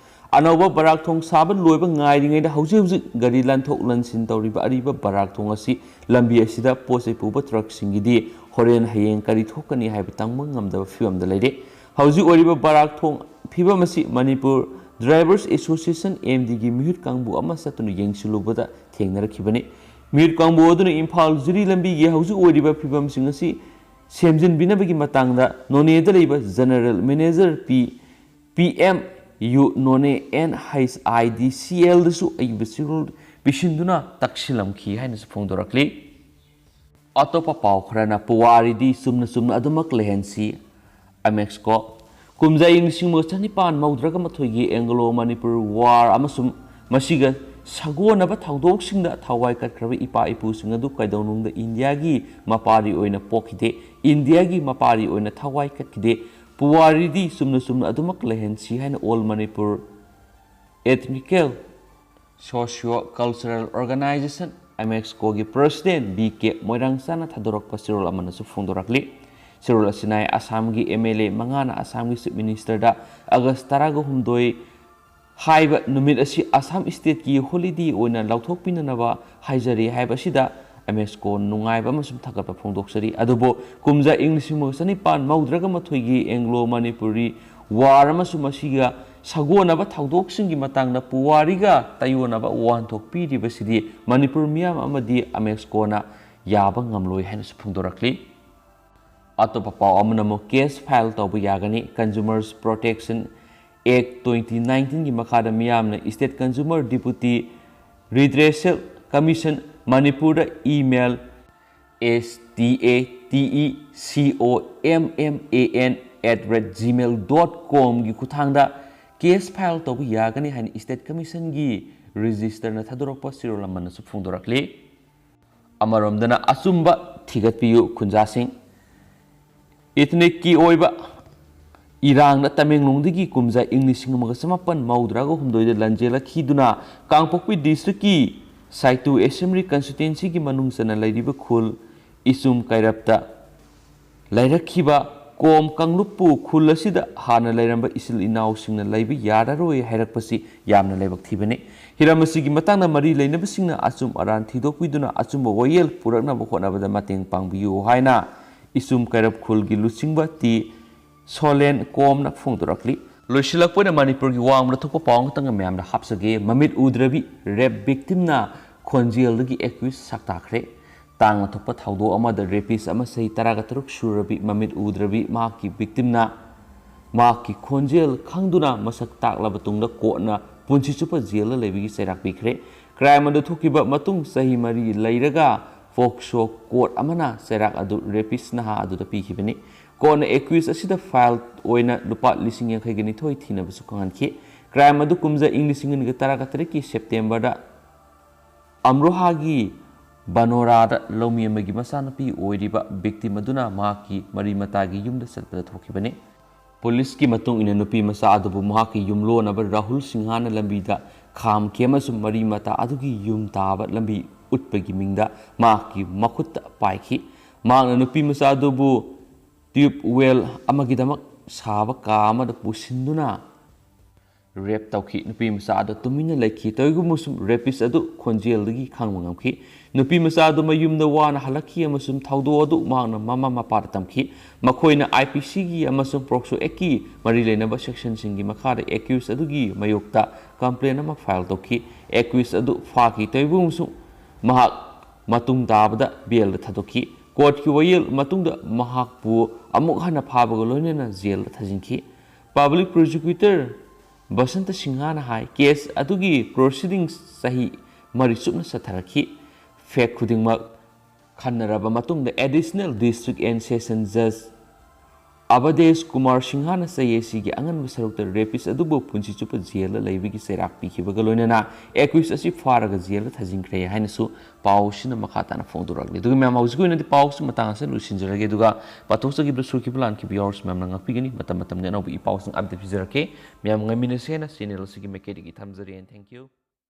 ꯑꯅꯧꯕ ꯕꯔꯥꯛ ꯊꯣꯡ ꯁꯥꯕ ꯂꯣꯏꯕ ꯉꯥꯏꯔꯤꯉꯩꯗ ꯍꯧꯖꯤꯛ ꯍꯧꯖꯤꯛ ꯒꯥꯔꯤ ꯂꯥꯟꯊꯣꯛ ꯂꯥꯟꯁꯤꯟ ꯇꯧꯔꯤꯕ ꯑꯔꯤꯕ ꯕꯔꯥꯛ ꯊꯣꯡ ꯑꯁꯤ ꯂꯝꯕꯤ ꯑꯁꯤꯗ ꯄꯣꯠ ꯆꯩ ꯄꯨꯕ ꯇ꯭ꯔꯛꯁꯤꯡꯒꯤꯗꯤ ꯍꯣꯔꯦꯟ ꯍꯌꯦꯡ ꯀꯔꯤ ꯊꯣꯛꯀꯅꯤ ꯍꯥꯏꯕ ꯇꯝꯕ ꯉꯝꯗꯕ ꯐꯤꯕꯝꯗ ꯂꯩꯔꯦ꯫ ꯍꯧꯖꯤꯛ ꯑꯣꯏꯔꯤꯕ ꯕꯔꯥꯛ ꯊꯣꯡ ꯐꯤꯕꯝ ꯑꯁꯤ Manipur drivers association, M D ꯒꯤ ꯃꯤꯍꯨꯠ ꯀꯥꯡꯕꯨ ꯑꯃ ꯆꯠꯇꯨꯅ ꯌꯦꯡꯁꯤꯜꯂꯨꯕꯗ ꯊꯦꯡꯅꯔꯛꯈꯤꯕꯅꯤ꯫ ꯃꯤꯍꯨꯠ ꯀꯥꯡꯕꯨ ꯑꯗꯨꯅ ꯏꯝꯐꯥꯜ ꯖꯤꯔꯤ ꯂꯝꯕꯤꯒꯤ ꯍꯧꯖꯤꯛ ꯑꯣꯏꯔꯤꯕ ꯐꯤꯕꯝꯁꯤꯡ ꯑꯁꯤ ꯁꯦꯝꯖꯤꯟꯕꯤꯅꯕꯒꯤ ꯃꯇꯥꯡꯗ ꯅꯣꯅꯦꯗ ꯂꯩꯕ general manager P, P M U Noney N H I D C L ꯗꯁꯨ ꯑꯏꯕ ꯆꯦꯔꯣꯜ ꯄꯤꯁꯤꯟꯗꯨꯅ ꯇꯛꯁꯤꯜꯂꯝꯈꯤ ꯍꯥꯏꯅꯁꯨ ꯐꯣꯡꯗꯣꯔꯛꯂꯤ꯫ ꯑꯇꯣꯞꯄ ꯄꯥꯎ ꯈꯔꯅ, ꯄꯨꯋꯥꯔꯤꯗꯤ ꯆꯨꯝꯅ ꯆꯨꯝꯅ ꯑꯗꯨꯃꯛ ꯂꯩꯍꯟꯁꯤ, ꯑꯃꯦꯛꯁꯀꯣ꯫ ꯀꯨꯝꯖꯥ ꯏꯪ ꯂꯤꯁꯤꯡ ꯑꯃꯒ ꯆꯅꯤꯄꯥꯟ ꯃꯧꯗ꯭ꯔꯥꯒ ꯃꯥꯊꯣꯏꯒꯤ ꯑꯦꯡꯒ꯭ꯂꯣ ꯃꯅꯤꯄꯨꯔ ꯋꯥꯔ ꯑꯃꯁꯨꯡ ꯃꯁꯤꯒ ꯁꯥꯒꯣꯟꯅꯕ ꯊꯧꯗꯣꯛꯁꯤꯡꯗ ꯊꯋꯥꯏ ꯀꯠꯈ꯭ꯔꯕ ꯏꯄꯥ ꯏꯄꯨꯁꯤꯡ ꯑꯗꯨ ꯀꯩꯗꯧꯅꯨꯡꯗ ꯏꯟꯗꯤꯌꯥꯒꯤ ꯃꯄꯥꯔꯤ ꯑꯣꯏꯅ ꯄꯣꯛꯈꯤꯗꯦ, ꯏꯟꯗꯤꯌꯥꯒꯤ ꯃꯄꯥꯔꯤ ꯑꯣꯏꯅ ꯊꯋꯥꯏ ꯀꯠꯈꯤꯗꯦ꯫ ꯄꯨꯋꯥꯔꯤꯗꯤ ꯆꯨꯝꯅ ꯆꯨꯝꯅ ꯑꯗꯨꯃꯛ ꯂꯩꯍꯟꯁꯤ ꯍꯥꯏꯅ All Manipur Ethnical Socio Cultural Organization, ꯑꯃꯦꯛꯁꯀꯣꯒꯤ president B K ꯃꯣꯏꯔꯥꯡꯆꯥꯅ ꯊꯥꯗꯣꯔꯛꯄ ꯆꯦꯔꯣꯜ ꯑꯃꯅꯁꯨ ꯐꯣꯡꯗꯣꯔꯛꯂꯤ꯫ ꯆꯦꯔꯣꯜ ꯑꯁꯤꯅ ꯑꯁꯥꯝꯒꯤ M L A ꯃꯉꯥꯅ ꯑꯁꯥꯝꯒꯤ chief ministerꯗ ꯑꯥꯒꯁ ꯇꯔꯥꯒ ꯍꯨꯝꯗꯣꯏ ꯍꯥꯏꯕ ꯅꯨꯃꯤꯠ ꯑꯁꯤ ꯑꯁꯥꯝ stateꯀꯤ holiday ꯑꯣꯏꯅ ꯂꯥꯎꯊꯣꯛꯄꯤꯅꯅꯕ ꯍꯥꯏꯖꯔꯤ ꯍꯥꯏꯕ ꯑꯁꯤꯗ ꯑꯃꯦꯛꯁꯀꯣ ꯅꯨꯡꯉꯥꯏꯕ ꯑꯃꯁꯨꯡ ꯊꯥꯒꯠꯄ ꯐꯣꯡꯗꯣꯛꯆꯔꯤ꯫ ꯑꯗꯨꯕꯨ ꯀꯨꯝꯖꯥ ꯏꯪ ꯂꯤꯁꯤꯡ ꯑꯃꯒ ꯆꯅꯤꯄꯥꯟ ꯃꯧꯗ꯭ꯔꯥꯒ ꯃꯥꯊꯣꯏꯒꯤ ꯑꯦꯡꯒ꯭ꯂꯣ ꯃꯅꯤꯄꯨꯔꯤ ꯋꯥꯔ ꯑꯃꯁꯨꯡ ꯃꯁꯤꯒ ꯁꯥꯒꯣꯟꯅꯕ ꯊꯧꯗꯣꯛꯁꯤꯡꯒꯤ ꯃꯇꯥꯡꯗ ꯄꯨꯋꯥꯔꯤꯒ ꯇꯥꯏꯑꯣꯟꯅꯕ ꯋꯥꯍꯟꯊꯣꯛ ꯄꯤꯔꯤꯕꯁꯤꯗꯤ ꯃꯅꯤꯄꯨꯔ ꯃꯤꯌꯥꯝ ꯑꯃꯗꯤ ꯑꯃꯦꯛꯁꯀꯣꯅ ꯌꯥꯕ ꯉꯝꯂꯣꯏ ꯍꯥꯏꯅꯁꯨ ꯐꯣꯡꯗꯣꯔꯛꯂꯤ꯫ ꯑꯇꯣꯞꯄ ꯄꯥꯎ ꯑꯃꯅ ꯑꯃꯨꯛ case file ꯇꯧꯕ ꯌꯥꯒꯅꯤ꯫ Consumers Protection Act twenty nineteen ꯒꯤ ꯃꯈꯥꯗ ꯃꯤꯌꯥꯝꯅ State Consumer Deputy Redressal Commission ꯃꯅꯤꯄꯨꯔꯗ email S T A T E C O M M A N at gmail dot com ꯒꯤ ꯈꯨꯠꯊꯥꯡꯗ case file ꯇꯧꯕ ꯌꯥꯒꯅꯤ ꯍꯥꯏꯅ State Commission ꯒꯤ Registrar ꯅ ꯊꯥꯗꯣꯔꯛꯄ ꯆꯦꯔꯣꯜ ꯑꯃꯅꯁꯨ ꯐꯣꯡꯗꯣꯔꯛꯂꯤ꯫ ꯑꯃꯔꯣꯝꯗꯅ ꯑꯆꯨꯝꯕ ꯊꯤꯒꯠꯄꯤꯌꯨ ꯈꯨꯟꯖꯥꯁꯤꯡ꯫ Ethnic ꯀꯤ ꯑꯣꯏꯕ ꯏꯔꯥꯡꯅ ꯇꯃꯦꯡꯂꯣꯡꯗꯒꯤ ꯀꯨꯝꯖꯥ ꯏꯪ ꯂꯤꯁꯤꯡ ꯑꯃꯒ ꯆꯃꯥꯄꯟ ꯃꯧꯗ꯭ꯔꯥꯒ ꯍꯨꯝꯗꯣꯏꯗ ꯂꯥꯟꯖꯦꯜꯂꯛꯈꯤꯗꯨꯅ ꯀꯥꯡꯄꯣꯛꯄꯤ district ꯀꯤ ꯁꯥꯏꯇꯨ Assembly Constituency ꯒꯤ ꯃꯅꯨꯡ ꯆꯟꯅ ꯂꯩꯔꯤꯕ ꯈꯨꯜ ꯏꯆꯨꯝ ꯀꯩꯔꯞꯇ ꯂꯩꯔꯛꯈꯤꯕ ꯀꯣꯝ ꯀꯥꯡꯂꯨꯞꯄꯨ ꯈꯨꯜ ꯑꯁꯤꯗ ꯍꯥꯟꯅ ꯂꯩꯔꯝꯕ ꯏꯆꯤꯜ ꯏꯅꯥꯎꯁꯤꯡꯅ ꯂꯩꯕ ꯌꯥꯔꯔꯣꯏ ꯍꯥꯏꯔꯛꯄꯁꯤ ꯌꯥꯝꯅ ꯂꯥꯏꯕꯛ ꯊꯤꯕꯅꯤ꯫ ꯍꯤꯔꯝ ꯑꯁꯤꯒꯤ ꯃꯇꯥꯡꯗ ꯃꯔꯤ ꯂꯩꯅꯕꯁꯤꯡꯅ ꯑꯆꯨꯝ ꯑꯔꯥꯟ ꯊꯤꯗꯣꯛꯄꯤꯗꯨꯅ ꯑꯆꯨꯝꯕ ꯋꯥꯌꯦꯜ ꯄꯨꯔꯛꯅꯕ ꯍꯣꯠꯅꯕꯗ ꯃꯇꯦꯡ ꯄꯥꯡꯕꯤꯌꯨ ꯍꯥꯏꯅ ꯏꯆꯨꯝ ꯀꯩꯔꯞ ꯈꯨꯜꯒꯤ ꯂꯨꯆꯤꯡꯕ ꯇꯤ ꯁꯣꯂꯦꯟ ꯀꯣꯝꯅ ꯐꯣꯡꯗꯣꯔꯛꯂꯤ꯫ ꯂꯣꯏꯁꯤꯜꯂꯛꯄ ꯑꯣꯏꯅ ꯃꯅꯤꯄꯨꯔꯒꯤ ꯋꯥꯡꯃꯗ ꯊꯣꯛꯄ ꯄꯥꯎ ꯑꯃꯈꯛꯇꯪ ꯃꯌꯥꯝꯗ ꯍꯥꯞꯆꯒꯦ꯫ ꯃꯃꯤꯠ ꯎꯗ꯭ꯔꯕꯤ rape victim ꯅ ꯈꯣꯟꯖꯦꯜꯗꯒꯤ accused ꯁꯛꯇꯥꯛꯈ꯭ꯔꯦ꯫ ꯇꯥꯡꯅ ꯊꯣꯛꯄ ꯊꯧꯗꯣꯛ ꯑꯃꯗ rapist ꯑꯃ ꯆꯍꯤ ꯇꯔꯥꯒ ꯇꯔꯨꯛ ꯁꯨꯔꯕꯤ ꯃꯃꯤꯠ ꯎꯗ꯭ꯔꯕꯤ ꯃꯍꯥꯛꯀꯤ victim ꯅ ꯃꯍꯥꯛꯀꯤ ꯈꯣꯟꯖꯦꯜ ꯈꯪꯗꯨꯅ ꯃꯁꯛ ꯇꯥꯛꯂꯕ ꯇꯨꯡꯗ ꯀꯣꯔꯠꯅ ꯄꯨꯟꯁꯤ ꯆꯨꯞꯄ ꯖꯦꯜꯗ ꯂꯩꯕꯒꯤ ꯆꯩꯔꯥꯛ ꯄꯤꯈ꯭ꯔꯦ꯫ Crime ꯑꯗꯨ ꯊꯣꯛꯈꯤꯕ ꯃꯇꯨꯡ ꯆꯍꯤ ꯃꯔꯤ ꯂꯩꯔꯒ ꯄꯣꯛꯁꯣ ꯀꯣꯔꯠ ꯑꯃꯅ ꯆꯩꯔꯥꯛ ꯑꯗꯨ rapist ꯅꯍꯥ ꯑꯗꯨꯗ ꯄꯤꯈꯤꯕꯅꯤ꯫ ꯀꯣꯔꯠꯅ accused ꯑꯁꯤꯗ fine ꯑꯣꯏꯅ ꯂꯨꯄꯥ ꯂꯤꯁꯤꯡ ꯌꯥꯡꯈꯩꯒ ꯅꯤꯊꯣꯏ ꯊꯤꯅꯕꯁꯨ ꯈꯪꯍꯟꯈꯤ꯫ Crime ꯑꯗꯨ ꯀꯨꯝꯖꯥ ꯏꯪ ꯂꯤꯁꯤꯡ ꯑꯅꯤꯒ ꯇꯔꯥꯒ ꯇꯔꯦꯠꯀꯤ September ꯗ ꯑꯝꯔꯣꯍꯥꯒꯤ ꯕꯅꯣꯔꯥꯗ ꯂꯧꯃꯤ ꯑꯃꯒꯤ ꯃꯆꯥꯅꯨꯄꯤ ꯑꯣꯏꯔꯤꯕ victim ꯑꯗꯨꯅ ꯃꯍꯥꯛꯀꯤ ꯃꯔꯤ ꯃꯇꯥꯒꯤ ꯌꯨꯝꯗ ꯆꯠꯄꯗ ꯊꯣꯛꯈꯤꯕꯅꯤ꯫ ꯄꯨꯂꯤꯁꯀꯤ ꯃꯇꯨꯡ ꯏꯟꯅ ꯅꯨꯄꯤ ꯃꯆꯥ ꯑꯗꯨꯕꯨ ꯃꯍꯥꯛꯀꯤ ꯌꯨꯝꯂꯣꯟꯅꯕ ꯔꯥꯍꯨꯜ ꯁꯤꯡꯍꯥꯅ ꯂꯝꯕꯤꯗ ꯈꯥꯝꯈꯤ ꯑꯃꯁꯨꯡ ꯃꯔꯤ ꯃꯇꯥ ꯑꯗꯨꯒꯤ ꯌꯨꯝ ꯇꯥꯕ ꯂꯝꯕꯤ ꯎꯠꯄꯒꯤ ꯃꯤꯡꯗ ꯃꯍꯥꯛꯀꯤ ꯃꯈꯨꯠꯇ ꯄꯥꯏꯈꯤ꯫ ꯃꯍꯥꯛꯅ ꯅꯨꯄꯤ ꯃꯆꯥ ꯑꯗꯨꯕꯨ tube well ꯑꯃꯒꯤꯗꯃꯛ ꯁꯥꯕ ꯀꯥ ꯑꯃꯗ ꯄꯨꯁꯤꯟꯗꯨꯅ rape ꯇꯧꯈꯤ꯫ ꯅꯨꯄꯤ ꯃꯆꯥ ꯑꯗꯨ ꯇꯨꯃꯤꯟꯅ ꯂꯩꯈꯤ꯫ ꯇꯧꯏꯒꯨꯝꯕꯁꯨꯡ rapist ꯑꯗꯨ ꯈꯣꯟꯖꯦꯜꯗꯒꯤ ꯈꯪꯕ ꯉꯝꯈꯤ꯫ ꯅꯨꯄꯤ ꯃꯆꯥ ꯑꯗꯨ ꯃꯌꯨꯝꯗ ꯋꯥꯅ ꯍꯜꯂꯛꯈꯤ ꯑꯃꯁꯨꯡ ꯊꯧꯗꯣꯛ ꯑꯗꯨ ꯃꯍꯥꯛꯅ ꯃꯃꯥ ꯃꯄꯥꯗ ꯇꯝꯈꯤ꯫ ꯃꯈꯣꯏꯅ I P C ꯒꯤ ꯑꯃꯁꯨꯡ POCSO Act ꯀꯤ ꯃꯔꯤ ꯂꯩꯅꯕ section ꯁꯤꯡꯒꯤ ꯃꯈꯥꯗ accused ꯑꯗꯨꯒꯤ ꯃꯥꯌꯣꯛꯇ complaint ꯑꯃ file ꯇꯧꯈꯤ꯫ Accused ꯑꯗꯨ ꯐꯥꯈꯤ꯫ ꯇꯧꯏꯒꯨꯝꯕꯁꯨꯡ ꯃꯍꯥꯛ ꯃꯇꯨꯡ ꯇꯥꯕꯗ bail ꯗ ꯊꯥꯗꯣꯛꯈꯤ꯫ ꯀꯣꯔꯠꯀꯤ ꯋꯥꯌꯦꯜ ꯃꯇꯨꯡꯗ ꯃꯍꯥꯛꯄꯨ ꯑꯃꯨꯛ ꯍꯟꯅ ꯐꯥꯕꯒ ꯂꯣꯏꯅꯅ ꯖꯦꯜꯗ ꯊꯥꯖꯤꯟꯈꯤ꯫ ꯄꯕ꯭ꯂꯤꯛ ꯄ꯭ꯔꯣꯁꯤꯀ꯭ꯌꯨꯇꯔ ꯕꯁꯟꯇ ꯁꯤꯡꯍꯥꯅ ꯍꯥꯏ, ꯀꯦꯁ ꯑꯗꯨꯒꯤ ꯄ꯭ꯔꯣꯁꯤꯗꯤꯡꯁ ꯆꯍꯤ ꯃꯔꯤ ꯆꯨꯞꯅ ꯆꯠꯊꯔꯛꯈꯤ꯫ ꯐꯦꯛ ꯈꯨꯗꯤꯡꯃꯛ ꯈꯟꯅꯔꯕ ꯃꯇꯨꯡꯗ Additional District and Session Judge ꯑꯕꯗꯦꯁ Kumar ꯁꯤꯡꯍꯥꯅ ꯆꯌꯦꯠꯁꯤꯒꯤ ꯑꯉꯟꯕ ꯁꯔꯨꯛꯇ ꯔꯦꯄꯤꯁ ꯑꯗꯨꯕꯨ ꯄꯨꯟꯁꯤ ꯆꯨꯞꯄ ꯖꯦꯜꯗ ꯂꯩꯕꯒꯤ ꯆꯩꯔꯥꯛ ꯄꯤꯈꯤꯕꯒ ꯂꯣꯏꯅꯅ ꯑꯦꯀ꯭ꯌꯨꯁ ꯑꯁꯤ ꯐꯥꯔꯒ ꯖꯦꯜꯗ ꯊꯥꯖꯤꯟꯈ꯭ꯔꯦ ꯍꯥꯏꯅꯁꯨ ꯄꯥꯎꯁꯤꯅ ꯃꯈꯥ ꯇꯥꯅ ꯐꯣꯡꯗꯣꯔꯛꯂꯤ꯫ ꯑꯗꯨꯒ ꯃꯌꯥꯝ, ꯍꯧꯖꯤꯛꯀꯤ ꯑꯣꯏꯅꯗꯤ ꯄꯥꯎꯁꯤ ꯃꯇꯥꯡ ꯑꯁꯤꯗ ꯂꯣꯏꯁꯤꯟꯖꯔꯒꯦ, ꯑꯗꯨꯒ ꯄꯥꯊꯣꯛꯆꯈꯤꯕꯗ ꯁꯣꯏꯈꯤꯕ ꯂꯥꯟꯈꯤꯕ ꯌꯥꯎꯔꯁꯨ ꯃꯌꯥꯝꯅ ꯉꯥꯛꯄꯤꯒꯅꯤ꯫ ꯃꯇꯝ ꯃꯇꯝꯒꯤ ꯑꯅꯧꯕ ꯏ ꯄꯥꯎꯁꯤꯡ ꯑꯞꯗꯦꯠ ꯄꯤꯖꯔꯛꯀꯦ꯫ ꯃꯌꯥꯝ ꯉꯥꯏꯃꯤꯟꯅꯁꯦ ꯍꯥꯏꯅ ꯆꯦꯅꯦꯜ ꯑꯁꯤꯒꯤ ꯃꯥꯏꯀꯩꯗꯒꯤ ꯊꯝꯖꯔꯤ꯫ And thank you꯫